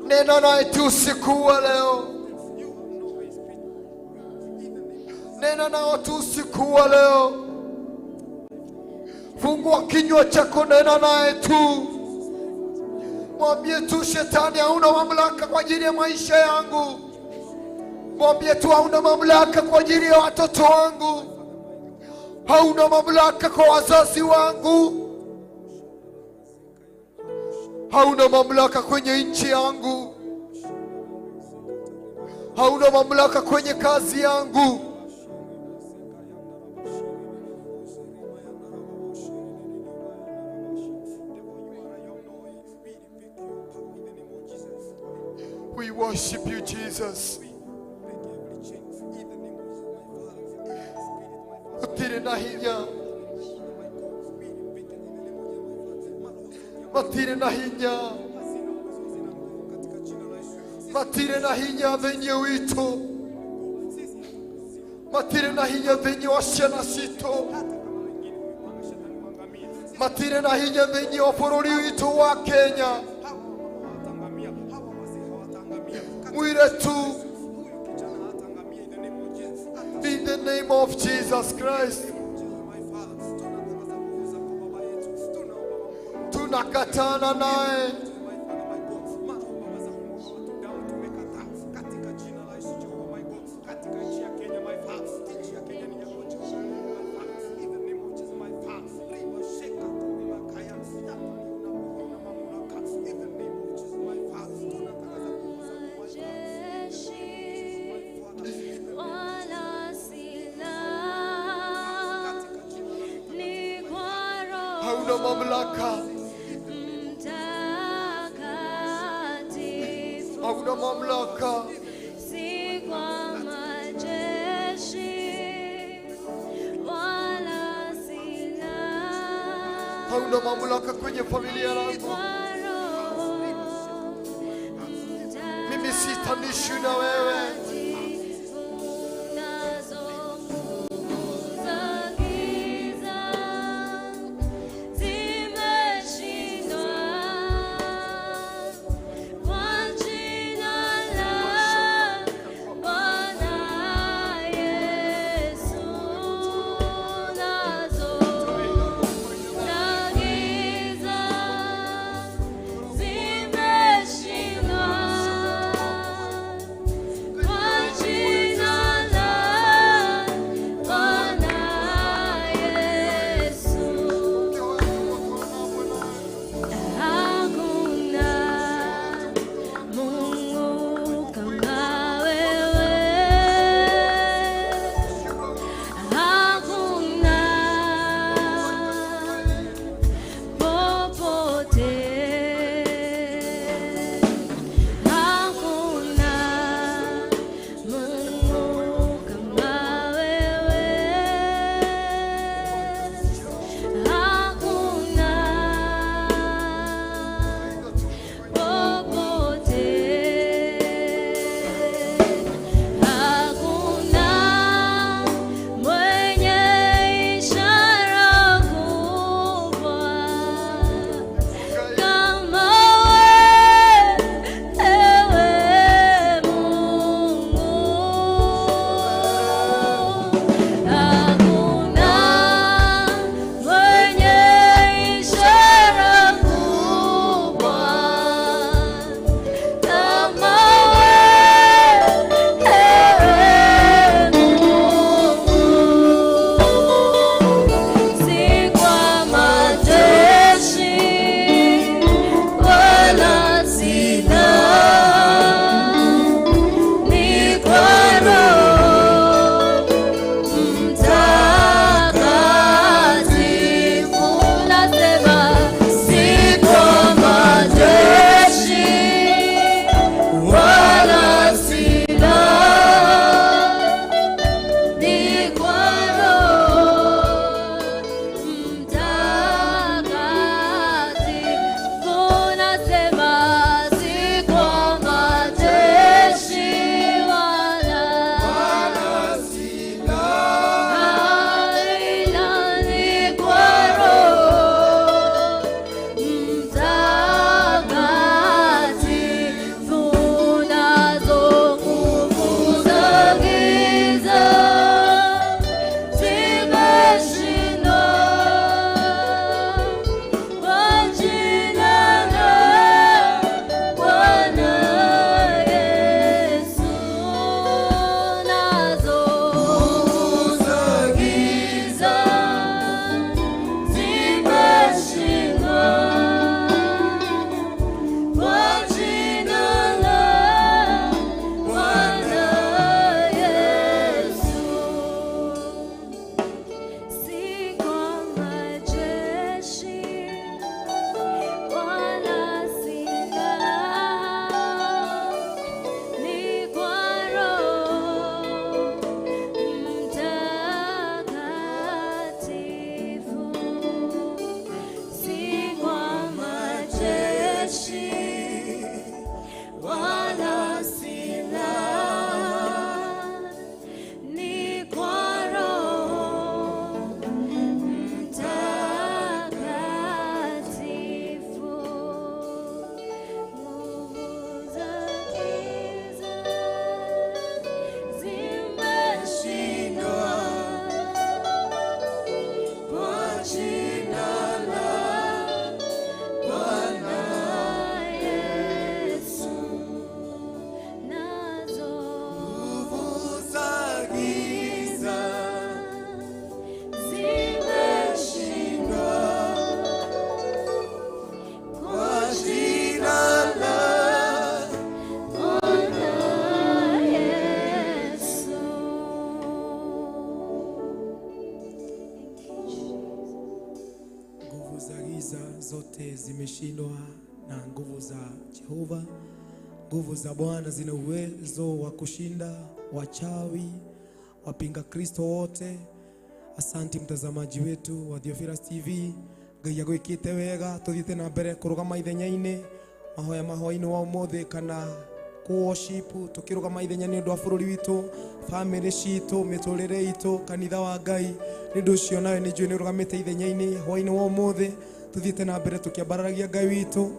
S2: Nena naye tu usiku wa leo. Nena nao tu usiku wa leo. Fungua kinywa chako, nena naye tu. Mwambie tu shetani, hauna mamlaka kwa ajili ya maisha yangu. Mwambie tu hauna mamlaka kwa ajili ya watoto wangu, hauna mamlaka kwa wazazi wangu, hauna mamlaka kwenye nchi yangu, hauna mamlaka kwenye kazi yangu. We worship you, Jesus. Matire na hinya, matire na hinya, matire na hinya thĩinĩ witũ, matire na hinya thĩinĩ wa ciana citũ, matire na hinya thĩinĩ wa bũrũri witũ wa Kenya. Mwire tu in the name of Jesus Christ. Tunakatana naye.
S4: Wala silaha ni kwa
S2: Hauna mamlaka,
S4: Mtakatifu,
S2: hauna mamlaka,
S4: si kwa majeshi wala silaha,
S2: hauna mamlaka kwenye familia
S4: ni
S2: yangu.
S4: kwa Roho
S2: Mimi sitanishwi na wewe.
S4: Mtakatifu, nazo nguvu za giza zimeshindwa kwa jina la Bwana Yesu, nazo za giza zimeshindwa kwa
S3: zimeshindwa na nguvu za Jehova. Nguvu za Bwana zina uwezo wa kushinda wachawi, wapinga Kristo wote. Asanti mtazamaji wetu wa Theophilus TV. Ngai agwikite wega, tuthiite na mbere kurugama ithenya-ini mahoya mahoya-ini wa umuthi kana worship tukirugama ithenya ni undu wa bururi witu, family citu, miturire itu, kanitha wa Ngai. Ni undu ucio nawe ni njui ni urugamite ithenya-ini hwaini wa umuthi, tuthiite na mbere tukiambararagia Ngai witu.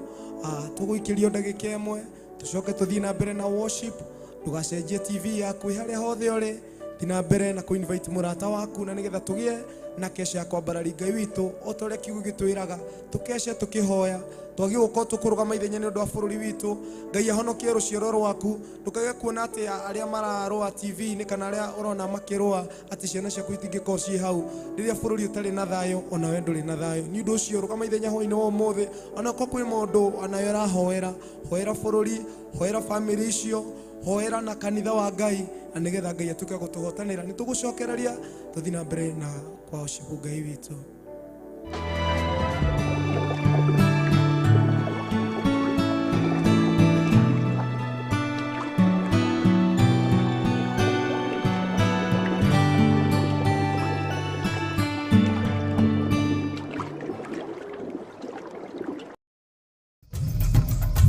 S3: Tuguikirio ndagika imwe tucoke tuthie na mbere na worship. Ndugacenjie TV yaku haria hothe uri, thi na mbere na kuinvite murata waku na nigetha tugie na kesha ya kwambararia Ngai witu o ta uria kiugo gitwiraga, tukeshe tukihoya twagi gukorwo tukurugama ithenya ni undu wa bururi witu. Ngai ahonokie ruciaro rwaku, ndukage kuona ati aria mararũa TV-inĩ kana aria urona makirũa ati ciana ciaku itingĩkorwo ciĩ hau. Rĩrĩa bururi ũtarĩ na thayũ onawe ndũrĩ na thayũ. Nĩ ũndũ ũcio rũgama ithenya hwainĩ wa ũmũthĩ, onakorwo kwĩ mũndũ onawe ũrahoera, hoera bururi, hoera family icio, hoera na kanitha wa Ngai, na nigetha Ngai atuĩke gũtũhotanĩra. Nĩ tũgũcokereria tũthiĩ na mbere na kwa-worship Ngai witũ.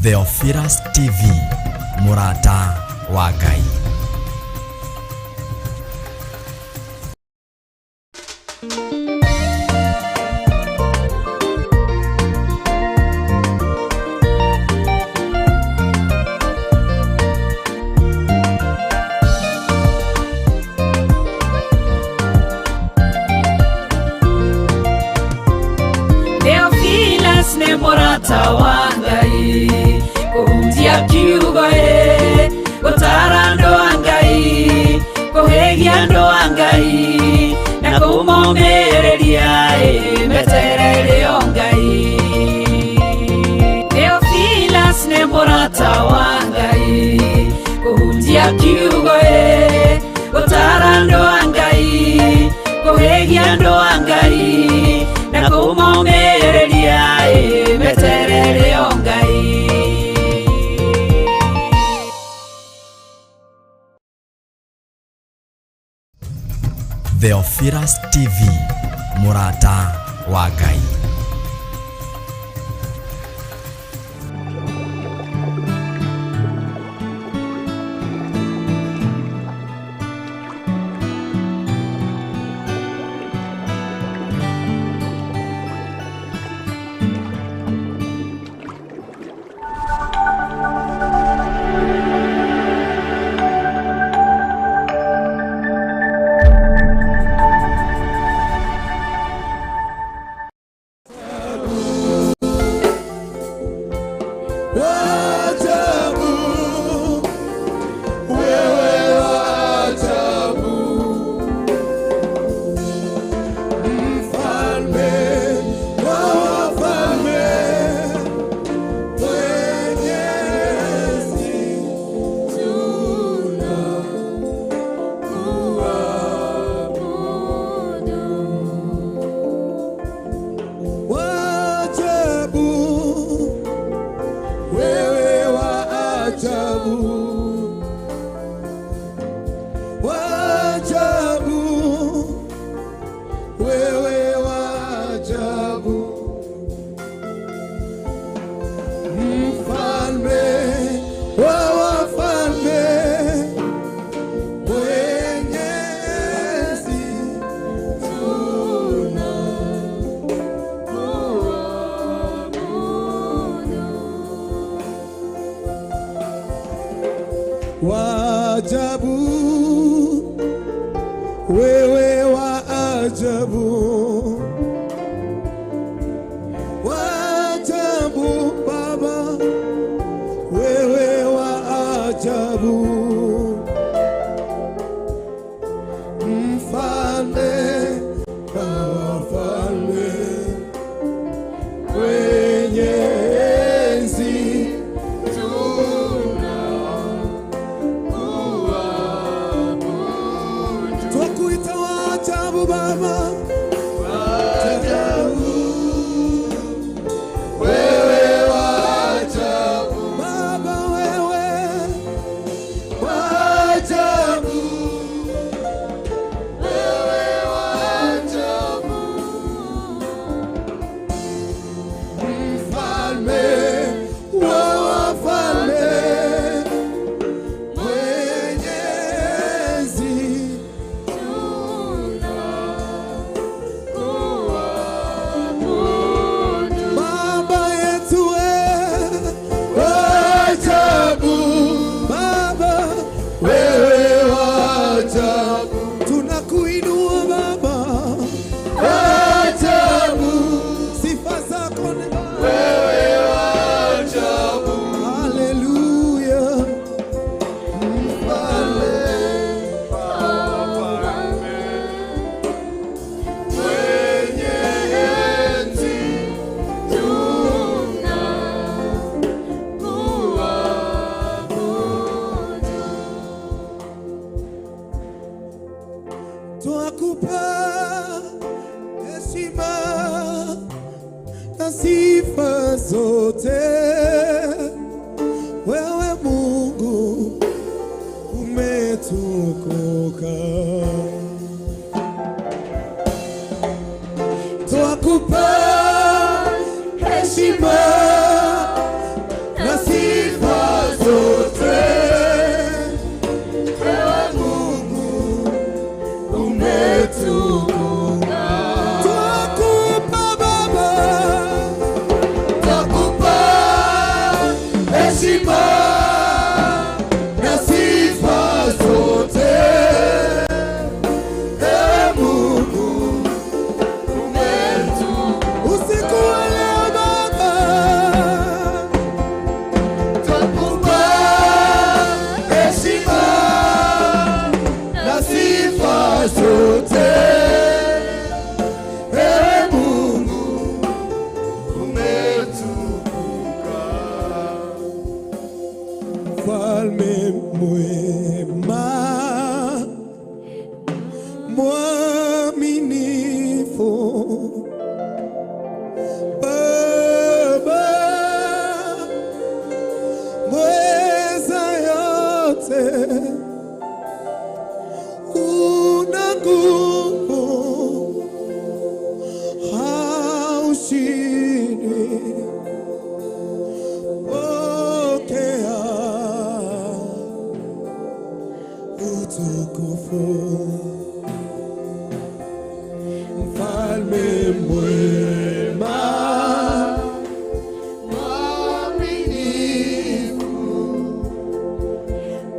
S1: Theophilus TV, mũrata wa Ngai.
S6: Theophilus nĩ mũrata wa Ngai, kũhunjia kiugo ĩ, gũtaara andũ a Ngai, kũhĩgia andũ a Ngai, na kũmomĩrĩria ĩ, meterere o Ngai. Theophilus nĩ mũrata wa Ngai, kũhunjia kiugo ĩ, gũtaara andũ a Ngai, kũhĩgia andũ a Ngai, na kũmomĩrĩria ĩ, meterere o Ngai.
S1: Theophilus TV, mũrata wa Ngai.
S5: Waajabu, wewe waajabu, waajabu Baba, wewe waajabu, mfalme wa wafalme, mwenye enzi. Twakuita waajabu Baba, waajabu, wewe Twakupa heshima na sifa zote, wewe Mungu umetukuka. Twakupa heshima na sifa zote, ewe Mungu umetukuka. Twakupa Baba, twakupa heshima na sifa zote, ewe Mungu umetukuka. Usiku wa leo Baba, twakupa heshima na sifa zote, ewe Mungu umetukuka. Mfalme mwema, mwaminifu, Baba mweza yote, una nguvu, haushindwi. Pokea utukufu, Mfalme mwema, mwaminifu,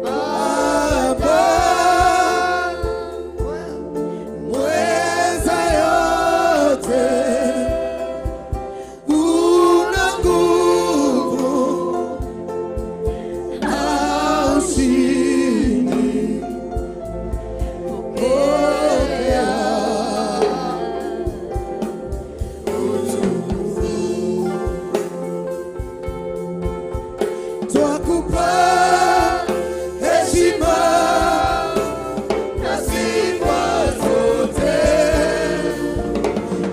S5: Baba mweza yote, una nguvu, haushindwi. Pokea utukufu. Twakupa heshima na sifa zote,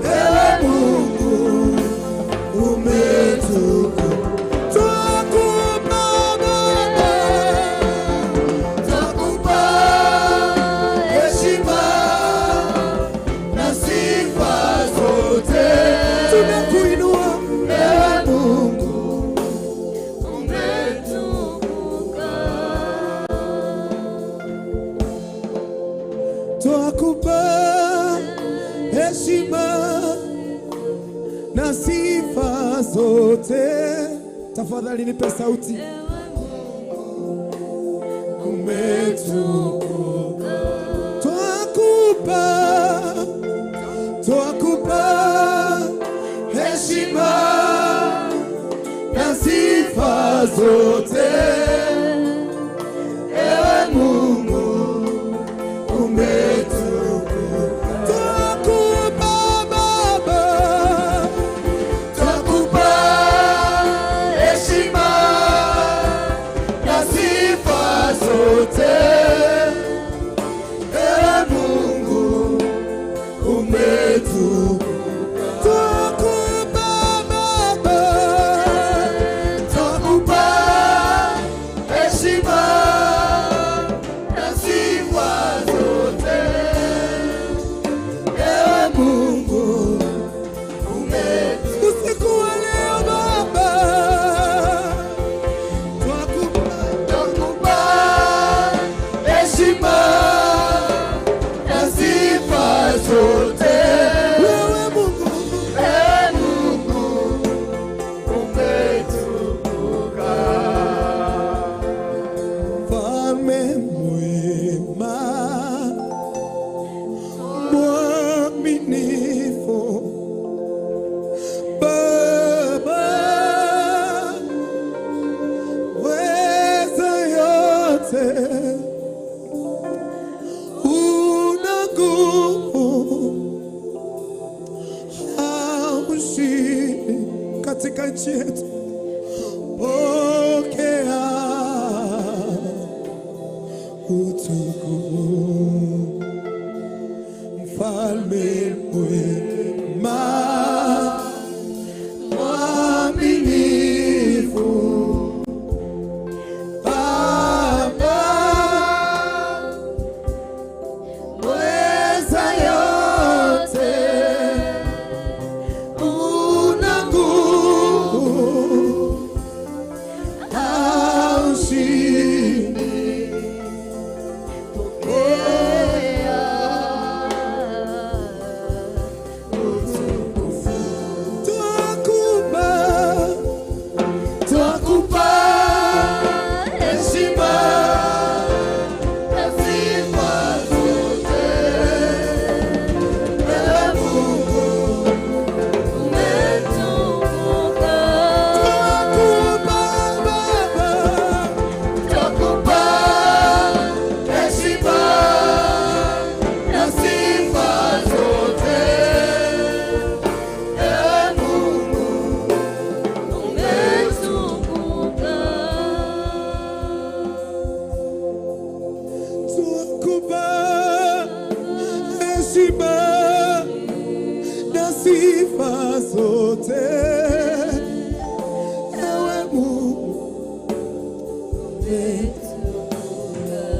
S5: ewe Mungu umetukuka. Twakupa Baba, twakupa heshima na sifa zote, tunakuinua ewe Mungu
S4: Umetukuka.
S5: Twakupa heshima na sifa zote. Tafadhali nipe sauti. Umetukuka. Twakupa, twakupa heshima na sifa zote, ewe Mungu umetukuka. Twakupa Baba, twakupa heshima na sifa zote,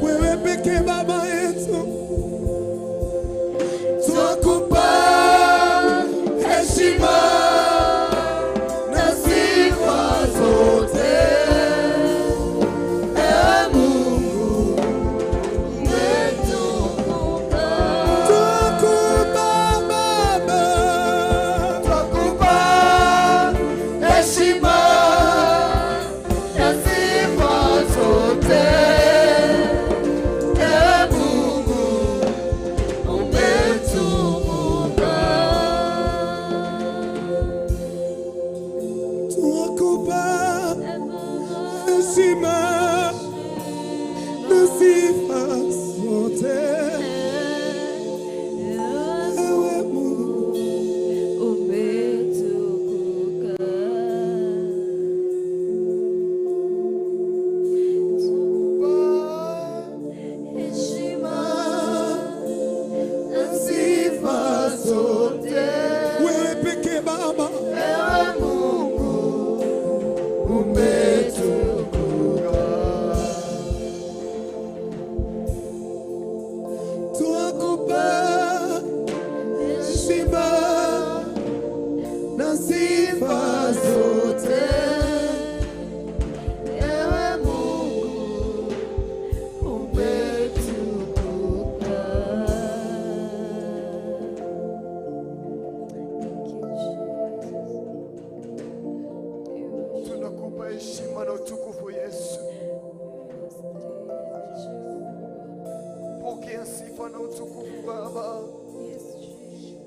S5: Wewe pekee Baba yetu, twakupa heshima na sifa zote. Ewe Mungu umetukuka, twakupa Baba, twakupa heshima na sifa zote. Ewe Mungu umetukuka, twakupa heshima na sifa zote. Ewe Mungu
S4: Umetukuka. Heshima na
S5: sifa zote. Wewe pekee Baba, ewe Mungu umetukuka. Twakupa heshima na sifa zote. Ewe Mungu
S4: umetukuka. Thank you, Jesus.
S2: Tunakupa heshima na utukufu Yesu. Pokea sifa na utukufu Baba.
S4: Yes, Jesus.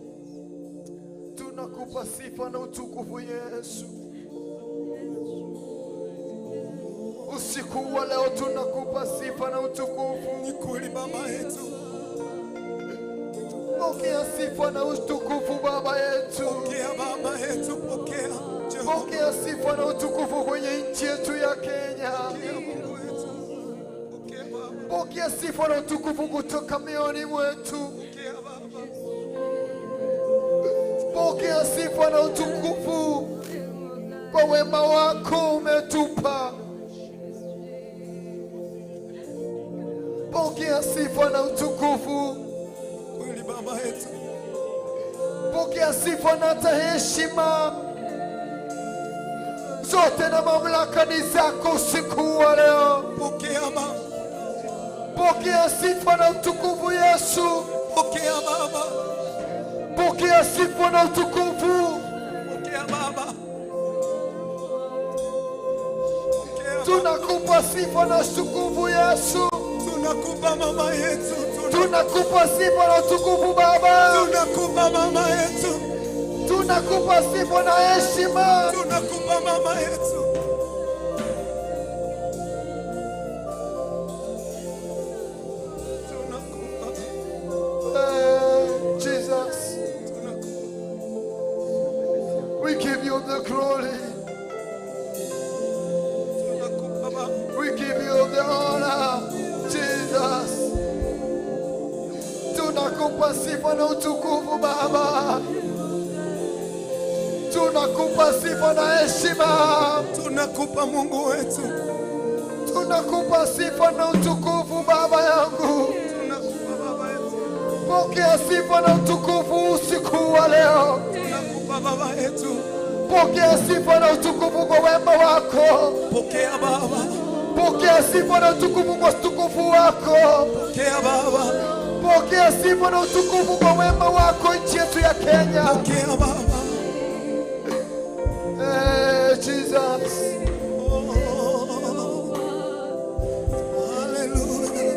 S2: Tunakupa sifa na utukufu Yesu. Usiku wa leo tunakupa sifa na utukufu.
S5: Ni kweli Baba yetu,
S2: Pokea sifa na utukufu Baba yetu.
S5: pokea Baba yetu, pokea Jehova,
S2: Pokea sifa na utukufu kwenye nchi yetu ya Kenya.
S5: pokea Mungu wetu, pokea Baba,
S2: Pokea sifa na utukufu kutoka mioyoni mwetu.
S5: pokea Baba,
S2: Pokea sifa na utukufu kwa wema wako umetupa. Pokea sifa na utukufu,
S5: kweli Baba yetu,
S2: pokea sifa na hata heshima zote na mamlaka ni zako usiku wa leo.
S5: pokea Baba,
S2: Pokea sifa na utukufu Yesu,
S5: pokea Baba,
S2: pokea sifa na utukufu.
S5: pokea Baba, pokea Baba.
S2: Tunakupa sifa na utukufu Yesu,
S5: Tunakupa mama yetu,
S2: tunakupa sifa na utukufu Baba,
S5: tunakupa mama yetu,
S2: tunakupa sifa na heshima.
S5: tunakupa mama yetu. Tunakupa,
S2: Hey, Jesus,
S5: tunakupa.
S2: we give you the glory,
S5: Tunakupa Baba.
S2: we give you the honor, Jesus. Tunakupa sifa na utukufu Baba, tunakupa sifa na heshima,
S5: Tunakupa Mungu wetu,
S2: tunakupa sifa na utukufu Baba yangu.
S5: tunakupa Baba yetu,
S2: Pokea sifa na utukufu usiku wa leo.
S5: tunakupa Baba yetu.
S2: Pokea sifa na utukufu kwa wema wako.
S5: Pokea Baba,
S2: Pokea sifa na utukufu kwa utukufu wako.
S5: pokea Baba,
S2: Pokea sifa na utukufu kwa wema wako nchi yetu ya Kenya.
S5: pokea Baba.
S2: Hey, Jesus.
S5: Oh, haleluya.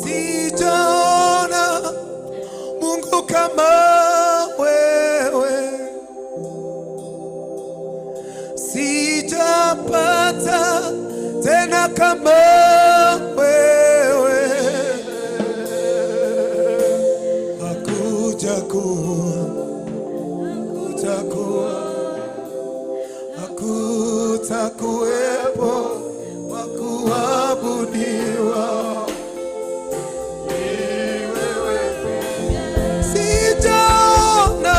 S5: Sijaona Mungu kama wewe, sijapata tena kama wewe, hakujakuwa, kutakuwa, hakutakuwepo wa kuabudiwa. Sijaona,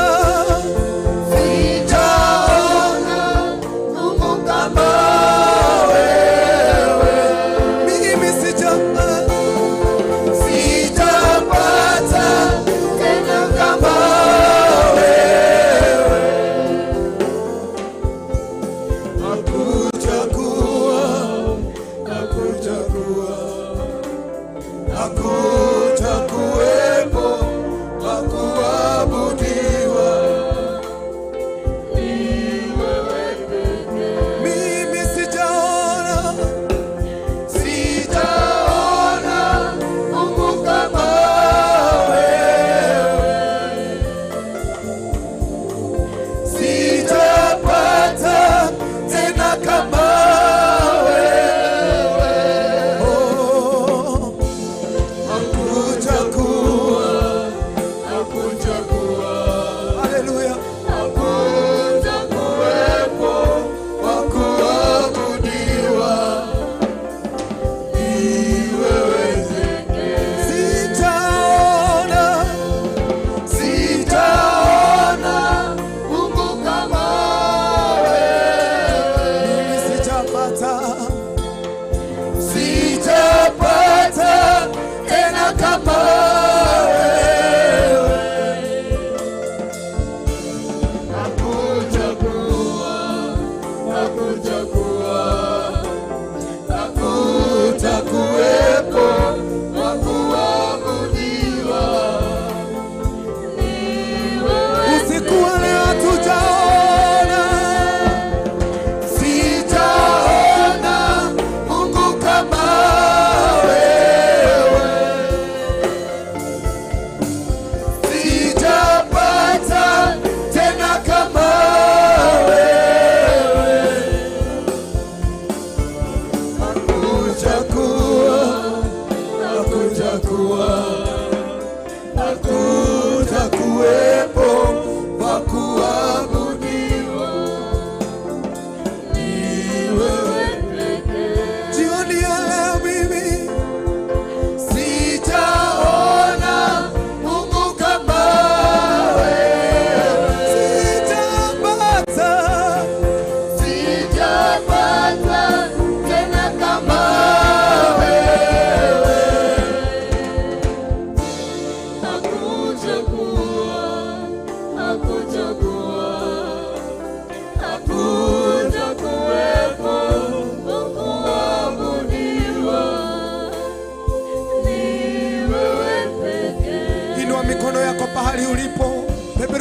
S5: sijaona Mungu kama wewe.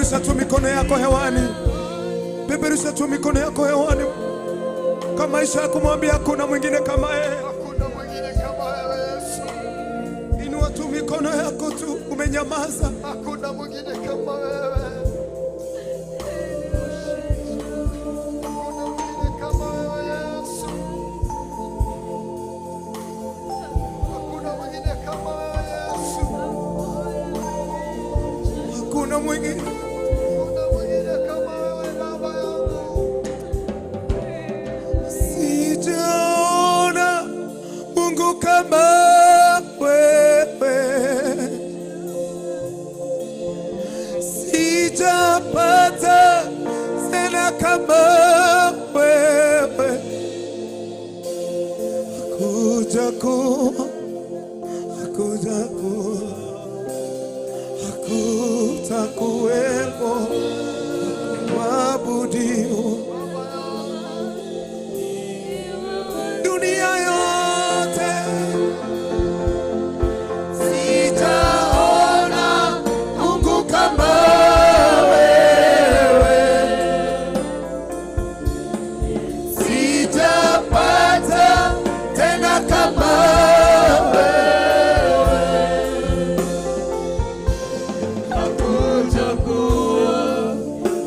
S5: Peperusha tu mikono yako hewani, peperusha tu mikono yako hewani, kwa maisha ya kumwambia hakuna mwingine kama yeye.
S2: Hakuna mwingine kama wewe Yesu.
S5: Inua tu mikono yako tu, umenyamaza.
S2: Hakuna mwingine kama wewe. Hakuna mwingine kama wewe Yesu. Hakuna mwingine kama wewe Yesu.
S5: Hakuna mwingine.
S2: Hakuna mwingine kama wewe Baba yangu.
S5: Sijaona Mungu kama wewe, sijapata tena kama wewe. Hakujakuwa, hakujakuwa, hakutakuwepo kuabudiwa dunia yote. Sijaona Mungu kama wewe, sijapata tena kama wewe.
S2: Hakutakuwa,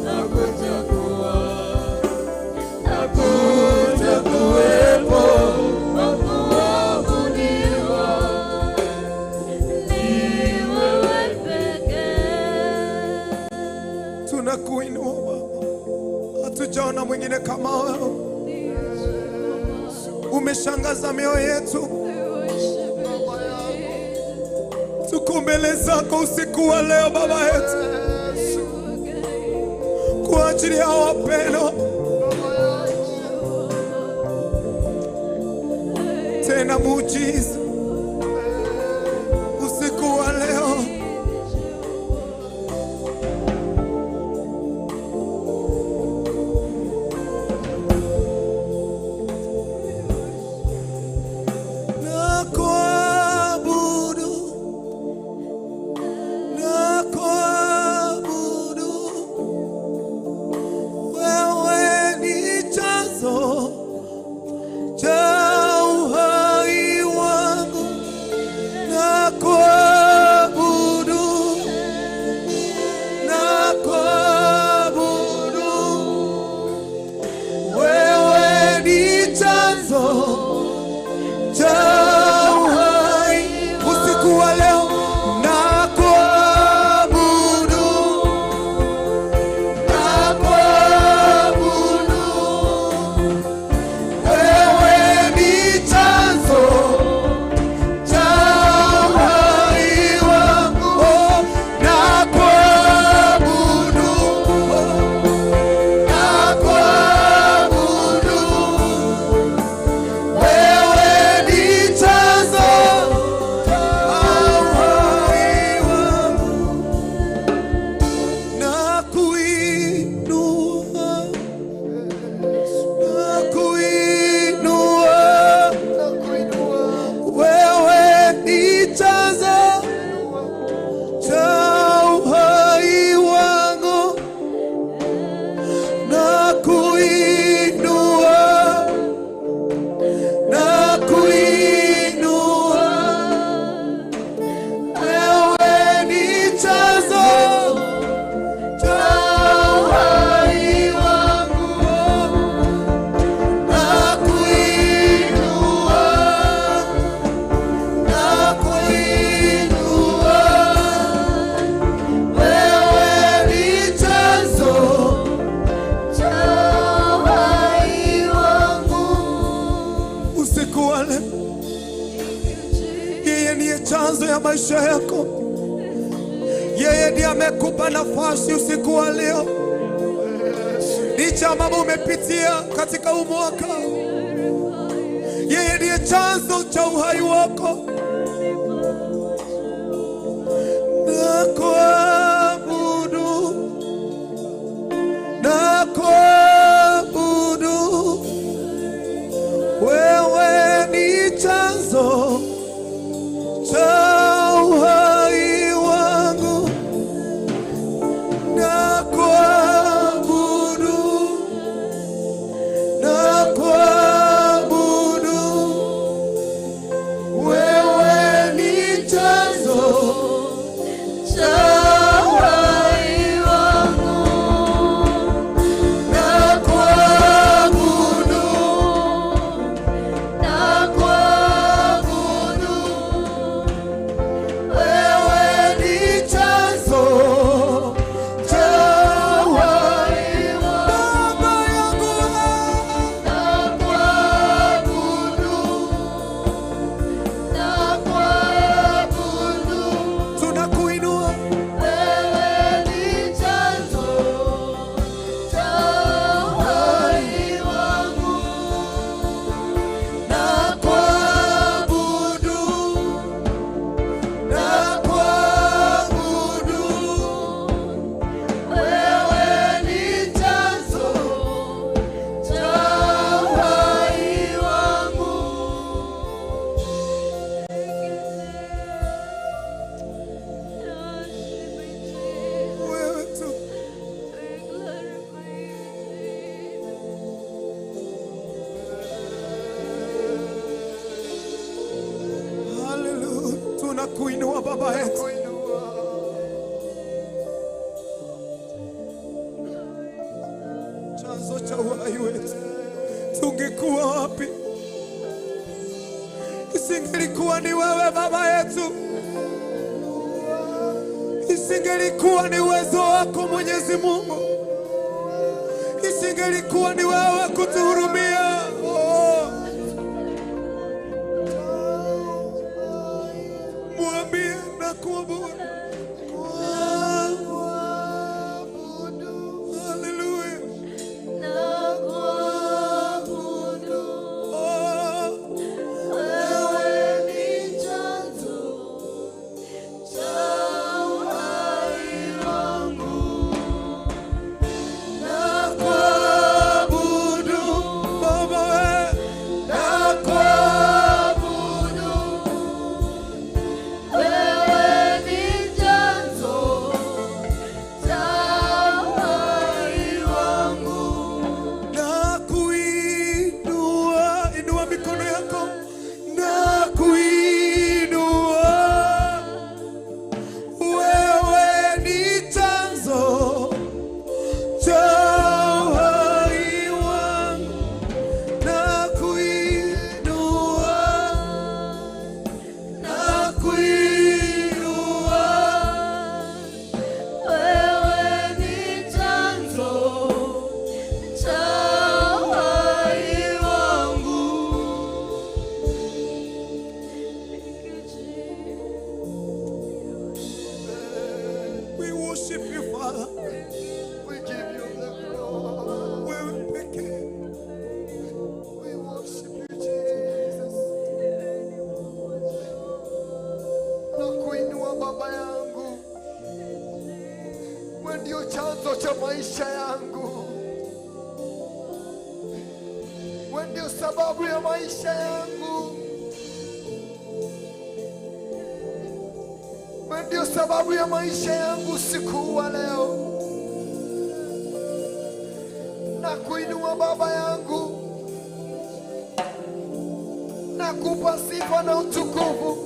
S2: hakutakuwa, hakutakuwepo
S4: Kuabudiwa ni wewe pekee.
S5: Tunakuinua Baba, hatujaona mwingine kama wewe. Umeshangaza mioyo yetu,
S4: I worship you, Jesus.
S5: tuko mbele zako usiku wa leo Baba yetu, kwa ajili ya wapendwa tena muujiza usiku wa leo. Nakuabudu, nakuabudu, wewe ni chanzo cha uhai wangu. Nakuabudu, nakuabudu, wewe ni chanzo cha uhai. Usiku wa leo nakuabudu, nakuabudu, wewe ni chanzo cha uhai wangu. Oh, nakuabudu, nakuabudu, wewe ni chanzo cha uhai wangu. Nakuinua, nakuinua, wewe ni chanzo cha uhai wangu. Nakuinua, nakuinua, wewe ni chanzo cha uhai wangu. Nakuinua, nakuinua, wewe ni chanzo
S4: Cha uhai wangu.
S5: Usiku wa leo, yeye ndiye chanzo ya maisha yako. Yeye ndiye amekupa nafasi usiku wa leo, licha ya mambo umepitia katika huu mwaka. Yeye ndiye chanzo cha uhai wako. Nakuabudu, nakuabudu, wewe ni chanzo cha uhai wangu. Na Tunakuinua Baba yetu. Chanzo cha uhai wetu, tungekuwa wapi isingelikuwa ni wewe Baba yetu, isingelikuwa ni uwezo wako Mwenyezi Mungu, isingelikuwa ni wewe kutuhurumia. Oh. Mwambie na kuabudu. Hallelujah. Oh.
S4: Wewe ni chanzo cha uhai wangu.
S5: Nakuabudu Baba,
S4: Nakuabudu. Wewe ni chanzo cha uhai wangu.
S5: Nakuinua, inua mikono yako. Nakuinua, wewe ni chanzo cha uhai wangu. Nakuinua, nakuinua,
S4: Wewe ni chanzo cha uhai wangu.
S5: We worship you, Father.
S2: We give you the glory.
S5: Wewe pekee.
S2: We worship you, Jesus. Nakuinua Baba yangu, wewe ndio chanzo cha maisha yangu, wewe ndio sababu ya maisha yangu, wewe ndio sababu ya maisha yangu usiku wa leo. Nakuinua Baba yangu, nakupa sifa na utukufu.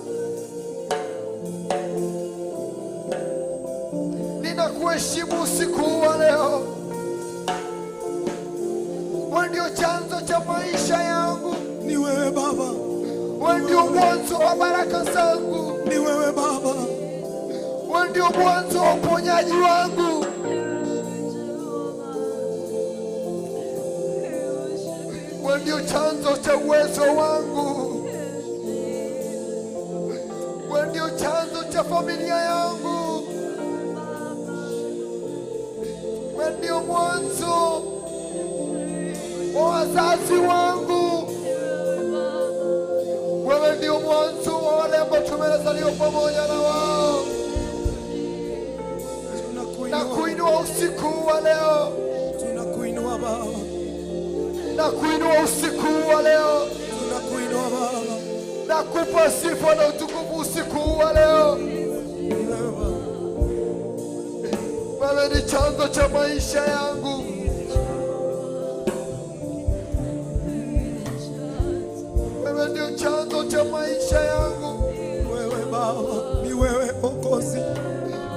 S2: Ninakuheshimu usiku huu wa leo. Wewe ndio chanzo cha maisha yangu,
S5: Ni wewe Baba,
S2: wewe ndio mwanzo wa baraka zangu,
S5: ni wewe Baba,
S2: wewe ndio mwanzo wa uponyaji wangu. Wewe ndio chanzo cha uwezo wangu, wewe ndio chanzo cha familia yangu, wewe ndio mwanzo wa wazazi wangu, wewe ndio mwanzo wa wale ambao tumezaliwa pamoja na wao.
S5: Tunakuinua,
S2: Nakuinua usiku wa leo,
S5: tunakuinua Baba,
S2: nakuinua usiku wa leo,
S5: tunakuinua Baba,
S2: nakupa sifa na utukufu usiku wa leo.
S5: Ni wewe Baba.
S2: Wewe ni chanzo cha maisha yangu. Wewe ndio chanzo cha maisha yangu.
S5: Wewe Baba, ni wewe Mwokozi,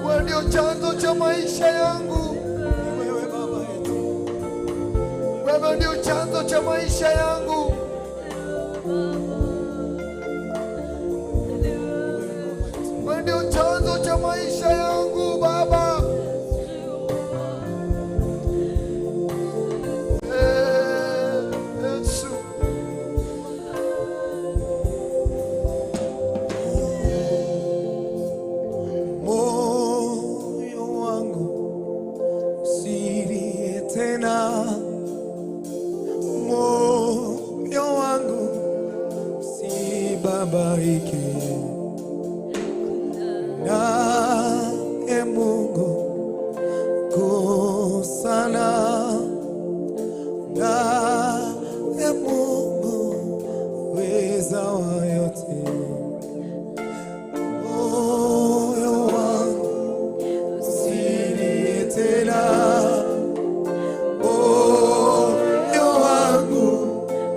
S2: Wewe ndio chanzo cha maisha yangu.
S5: ni wewe Baba yetu.
S2: Wewe ndio chanzo cha maisha yangu. Wewe ndio chanzo cha maisha yangu Baba. Eh, Yesu.
S5: Moyo wangu usilie tena, moyo wangu usibabaike, naye Mungu mkuu sana, naye Mungu weza wa yote. Moyo wangu usilie tena, moyo wangu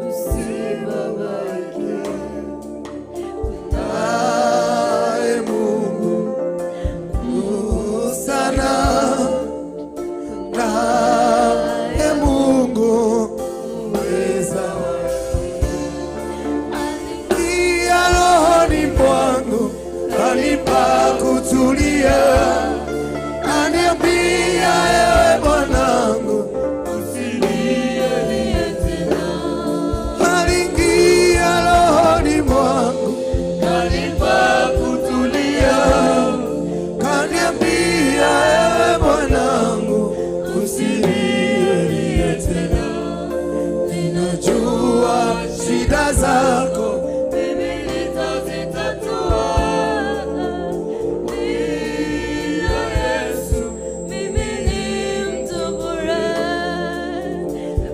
S4: Usibabaike,
S5: naye kanipa kutulia, kaniambia ewe mwanangu usilie tena. Aliingia rohoni mwangu kanipa kutulia, kaniambia ewe mwanangu usilie tena. Ninajua shida zako
S4: Mimi nitazitatua. Bila Yesu mimi ni mtu bure.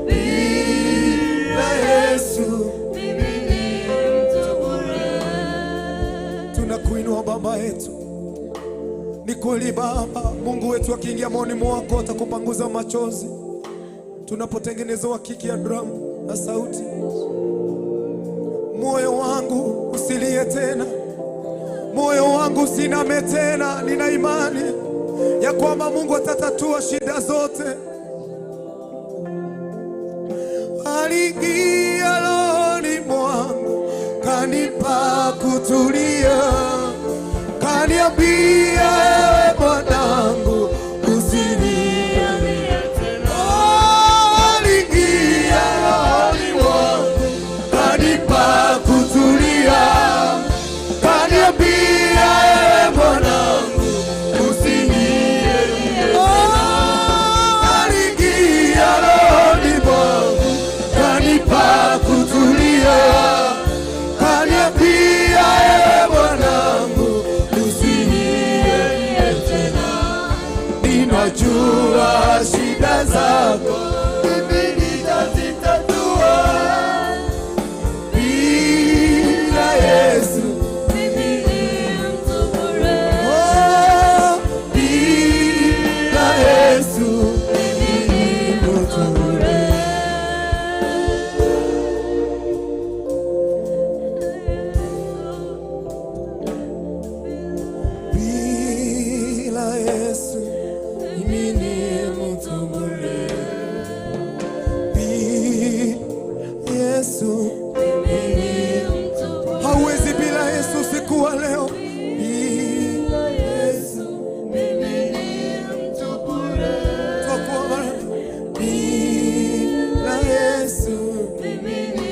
S5: bila Yesu
S4: Mimi ni mtu bure.
S5: Tunakuinua Baba yetu. Ni kweli Baba, Mungu wetu akiingia moyoni mwako atakupanguza machozi. Tunapotengeneza kiki ya drum na sauti, moyo wangu usilie tena, moyo wangu usiname tena. Nina imani ya kwamba Mungu atatatua shida zote. Aliingia rohoni mwangu kanipa kutulia, kaniambia ewe mwanangu usilie tena. Aliingia rohoni mwangu kanipa kutulia, kaniambia ewe mwanangu usilie tena. Aliingia rohoni mwangu kanipa kutulia, kaniambia ewe mwanangu usilie tena. Ninajua shida zako mimi nitazitatua. Bila Yesu
S4: Mimi ni mtu bure.
S5: oh, bila Yesu
S4: Mimi ni mtu bure.
S5: Bila Yesu mimi ni mtu bure. Bila Yesu
S4: Mimi ni mtu bure.
S5: hauwezi bila Yesu usiku wa leo. Bila Yesu
S4: Mimi ni mtu bure.
S5: twakuomba. Bila Yesu
S4: Mimi ni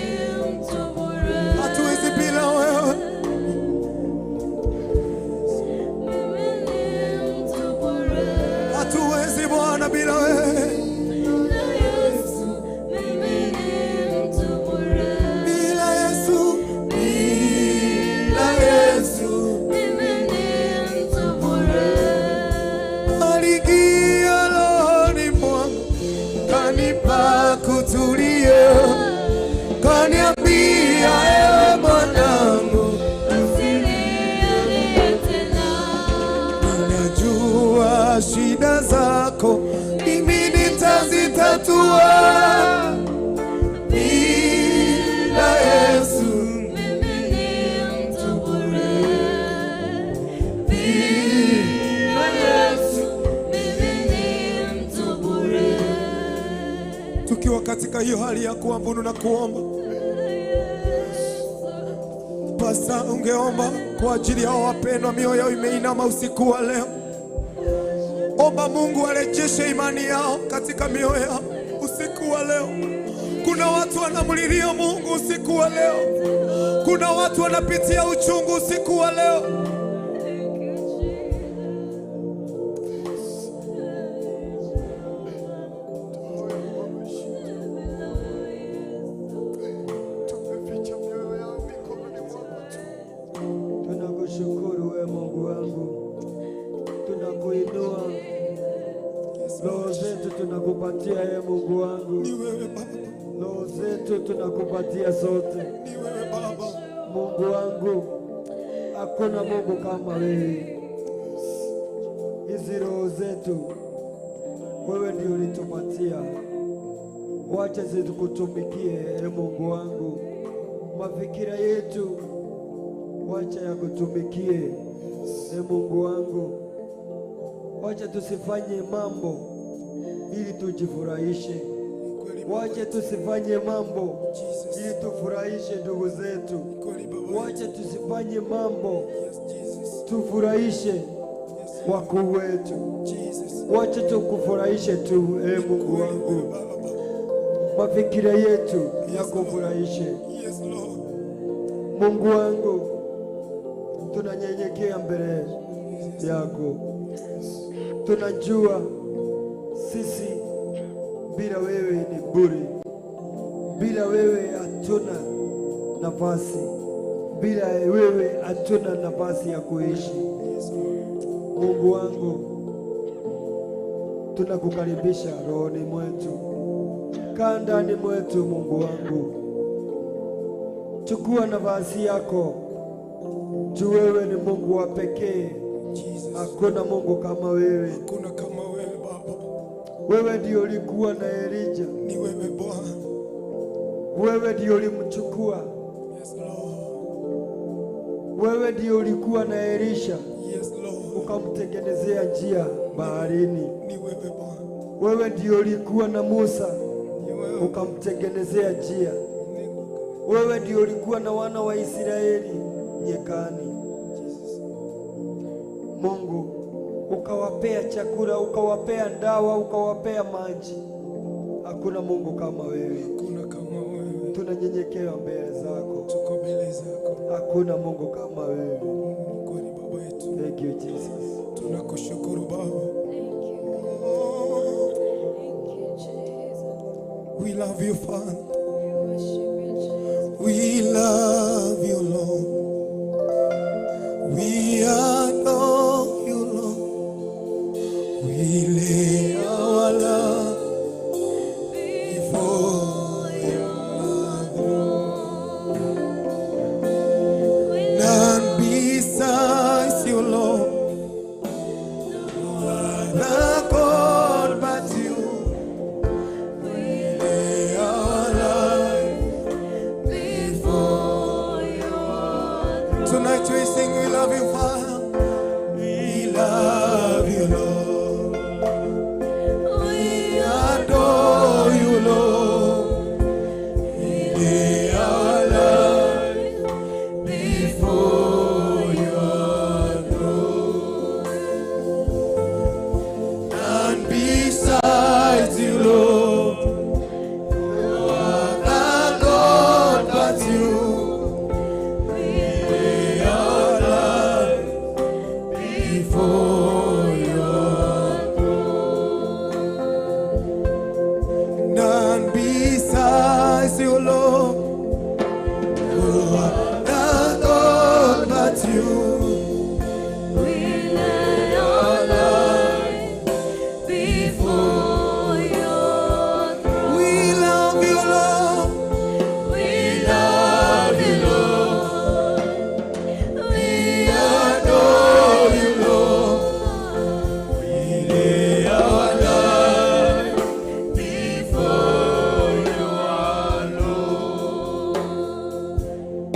S4: mtu bure.
S5: hatuwezi bila wewe.
S4: Mimi ni mtu bure.
S5: Hatuwezi Bwana bila wewe.
S4: Bila Yesu, mimi ni mtu bure.
S5: Bila Yesu, bila Yesu
S4: Mimi ni mtu bure.
S5: aliingia rohoni mwangu kanipa kutulia, kaniambia ewe mwanangu
S4: Usilie tena.
S5: ninajua shida zako mimi nitazitatua. Bila Yesu
S4: Mimi ni mtu bure. Bila Yesu, mimi ni mtu bure.
S5: Tukiwa katika hiyo hali ya kuabudu na kuomba, pasa ungeomba kwa ajili ya hao wapendwa, mioyo yao imeinama usiku wa leo. Omba Mungu arejeshe imani yao katika mioyo yao usiku wa leo. Kuna watu wanamlilia Mungu usiku wa leo. Kuna watu wanapitia uchungu usiku wa leo.
S4: Thank you, Jesus.
S2: Tumeficha mioyo yao mikononi mwako tu.
S7: Tunakushukuru we Mungu wangu, tunakuinua roho zetu tunakupatia e Mungu wangu,
S5: Ni wewe Baba,
S7: roho zetu tunakupatia zote.
S5: ni wewe Baba.
S7: Mungu wangu, hakuna Mungu kama wewe. Hizi roho zetu wewe ndio ulitupatia, wacha zikutumikie e Mungu wangu. Mafikira yetu wacha yakutumikie e Mungu wangu. Wacha tusifanye mambo ili tujifurahishe,
S5: Kweli
S7: wacha tusifanye mambo
S5: Jesus.
S7: ili tufurahishe ndugu zetu.
S5: Kweli Baba.
S7: Wacha tusifanye mambo
S5: Yes, Jesus.
S7: Tufurahishe wakuu wetu. Wacha tukufurahishe tu, e Mungu wangu. Mafikira yetu yakufurahishe. Mungu wangu, tunanyenyekea mbele yako. Tunajua sisi bila wewe ni bure. Bila wewe hatuna nafasi. Bila wewe hatuna nafasi ya kuishi. Mungu wangu, tunakukaribisha rohoni mwetu. Kaa ndani mwetu, Mungu wangu. Chukua nafasi yako. Juu wewe ni Mungu wa pekee. Hakuna Mungu kama wewe.
S5: Hakuna kama wewe Baba.
S7: Wewe ndio ulikuwa na Elijah.
S5: Ni wewe Bwana.
S7: Wewe ndio ulimchukua.
S5: Yes Lord.
S7: Wewe ndio ulikuwa na Elisha.
S5: Yes Lord.
S7: Ukamtengenezea njia baharini.
S5: Ni wewe Bwana.
S7: Wewe ndio ulikuwa na Musa. Ukamtengenezea njia. Wewe ndio ulikuwa na wana wa Israeli nyikani. Mungu, ukawapea chakula, ukawapea ndawa, ukawapea maji. Hakuna Mungu kama wewe.
S5: Hakuna kama wewe.
S7: Tunanyenyekea mbele zako.
S5: Tuko mbele zako.
S7: Hakuna Mungu kama wewe.
S5: Kweli Baba yetu.
S7: Thank you Jesus.
S5: Tunakushukuru Baba.
S4: Thank you. Thank you, Jesus.
S5: We love you Father.
S4: We worship you, Jesus.
S5: We love you Lord. We adore you Lord. We lay our love before your throne. None besides you Lord. No other God but you. We lay our life
S4: Before your throne.
S5: Tonight we sing, we love you, Father. We love you, Lord.
S4: We
S5: We adore you, Lord. We lay our life before your throne. None besides you, Lord. No other God but you.
S4: we
S5: Lay our life before your throne. None besides you, Lord. No other God but you.
S4: We lay our life before your throne.
S5: We love you, Lord.
S4: We love you, Lord. We
S5: Adore you, Lord. We lay our life
S4: before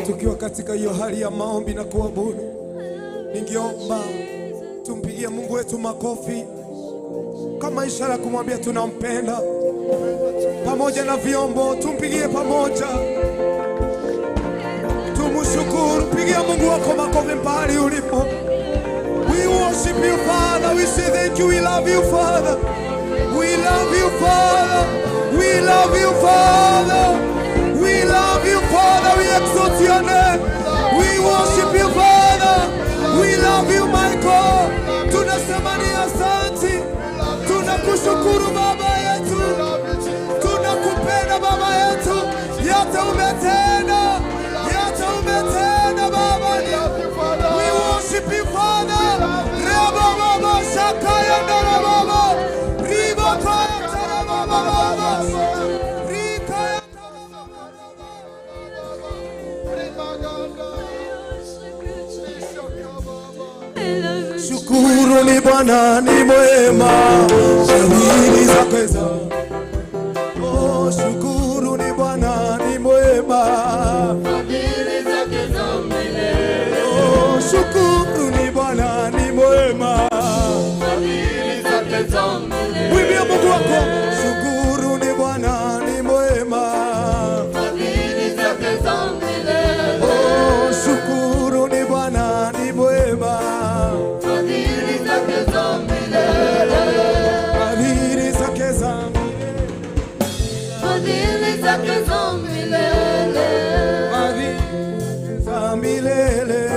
S5: Tukiwa katika hiyo hali ya maombi na kuabudu, ningeomba tumpigie Mungu wetu makofi kama ishara ya kumwambia tunampenda. Pamoja na vyombo tumpigie pamoja, tumshukuru. Pigia Mungu wako makofi pahali ulipo. We worship you Father, we say thank you, we love you Father. We love you Father, we love you Father. We love you Father, we exalt your name. We worship you Father. We love you my God. Tunasema ni asante. Tunakushukuru Baba yetu. Tunakupenda Baba yetu. Yote umetenda. Yote umetenda Baba. We worship you Father. Reba Baba Shakaya Ndara Baba. Riba Kaya Tara Baba Baba. Rika Shukuru ni Bwana ni mwema, fadhili zake za. Oh, shukuru ni Bwana ni mwema. Oh, shukuru ni Bwana ni mwema. Mwimbie Mungu wako. Shukuru ni Bwana ni mwema. Oh, shukuru ni Bwana ni mwema. milele.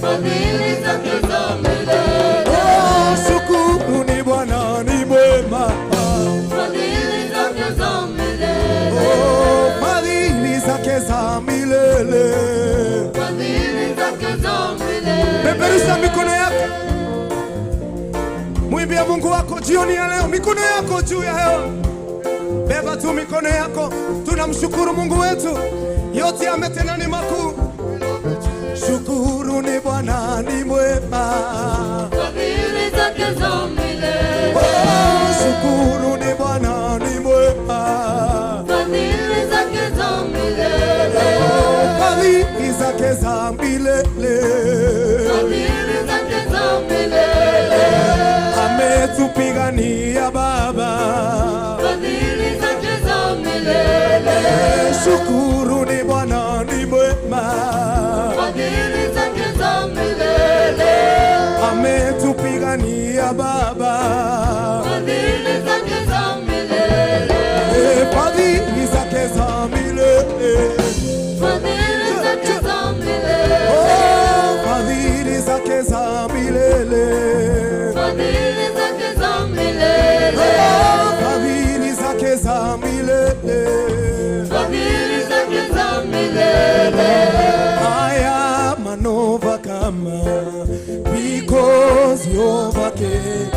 S4: Fadhili zake za milele.
S5: Oh, shukuruni Bwana ni mwema.
S4: Fadhili zake za milele.
S5: Oh, fadhili zake za milele.
S4: Fadhili zake za milele.
S5: Peperusha mikono yako, mwimbie Mungu wako jioni ya leo. Mikono yako juu ya hewa, beba tu mikono yako. Tunamshukuru Mungu wetu, yote ametenda ni makuu. Shukuruni Bwana ni mwema.
S4: Fadhili zake za milele.
S5: Oh, shukuruni Bwana ni mwema.
S4: Fadhili zake za milele.
S5: Fadhili zake za milele.
S4: Fadhili zake za milele.
S5: Ametupigania Baba.
S4: Fadhili zake za milele.
S5: Shukuruni Bwana ni mwema.
S4: Fadhili zake za milele.
S5: Ametupigania Baba.
S4: Fadhili zake za milele.
S5: Fadhili zake za milele.
S4: Fadhili zake za milele.
S5: Oh, fadhili zake za milele.
S4: Fadhili zake za milele.
S5: Oh, fadhili zake za milele.
S4: Fadhili zake za milele.
S5: I am an overcomer because you overcame.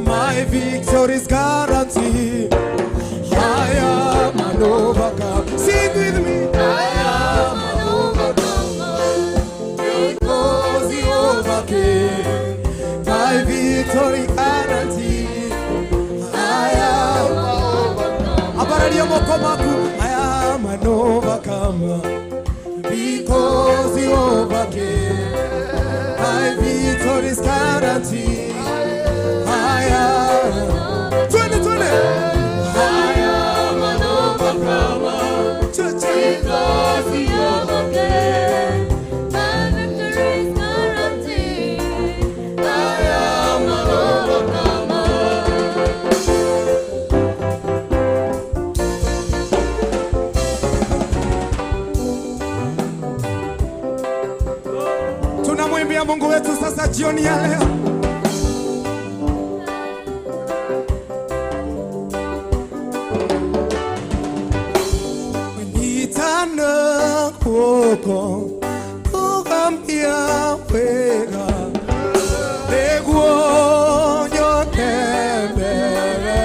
S5: My victory is guaranteed. I am an overcomer. Sing with me. I am
S4: An overcomer.
S5: because you overcame. My victory guaranteed. I am
S4: Overcomer.
S5: Abararia mokomaku. I am an overcomer because you overcame. My victory is guaranteed. I am 2020.
S4: I am an overcomer.
S5: Church.
S4: Because he overcame. My victory is guaranteed. I am an overcomer.
S5: Tunamwimbia Mungu wetu sasa jioni ya leo. Nitana kuoko kugambia wega niguo nyote mbere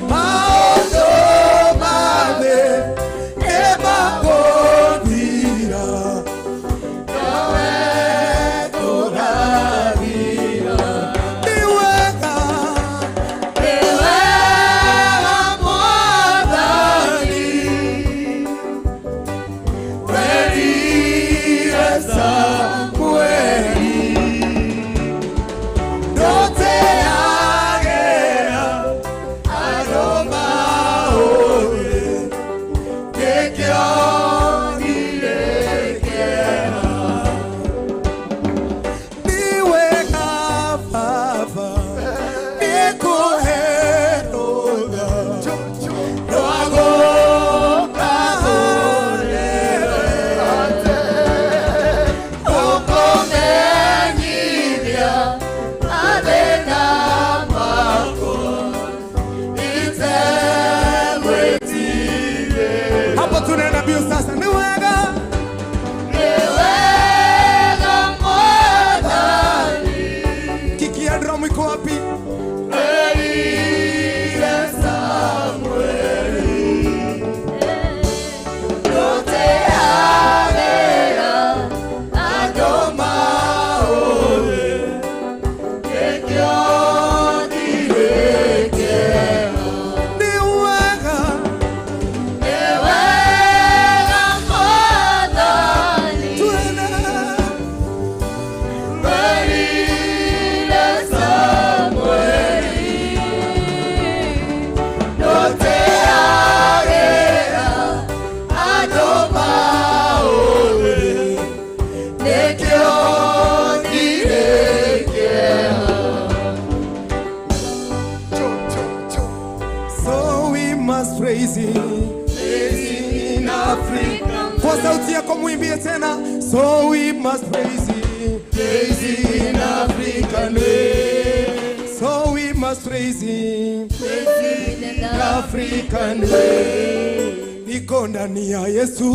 S5: maũndũ mathĩ nĩmagũthira Mwimbie tena. So we must praise him, praise him in African way. So we must praise him, praise him in African way. Niko ndani ya Yesu,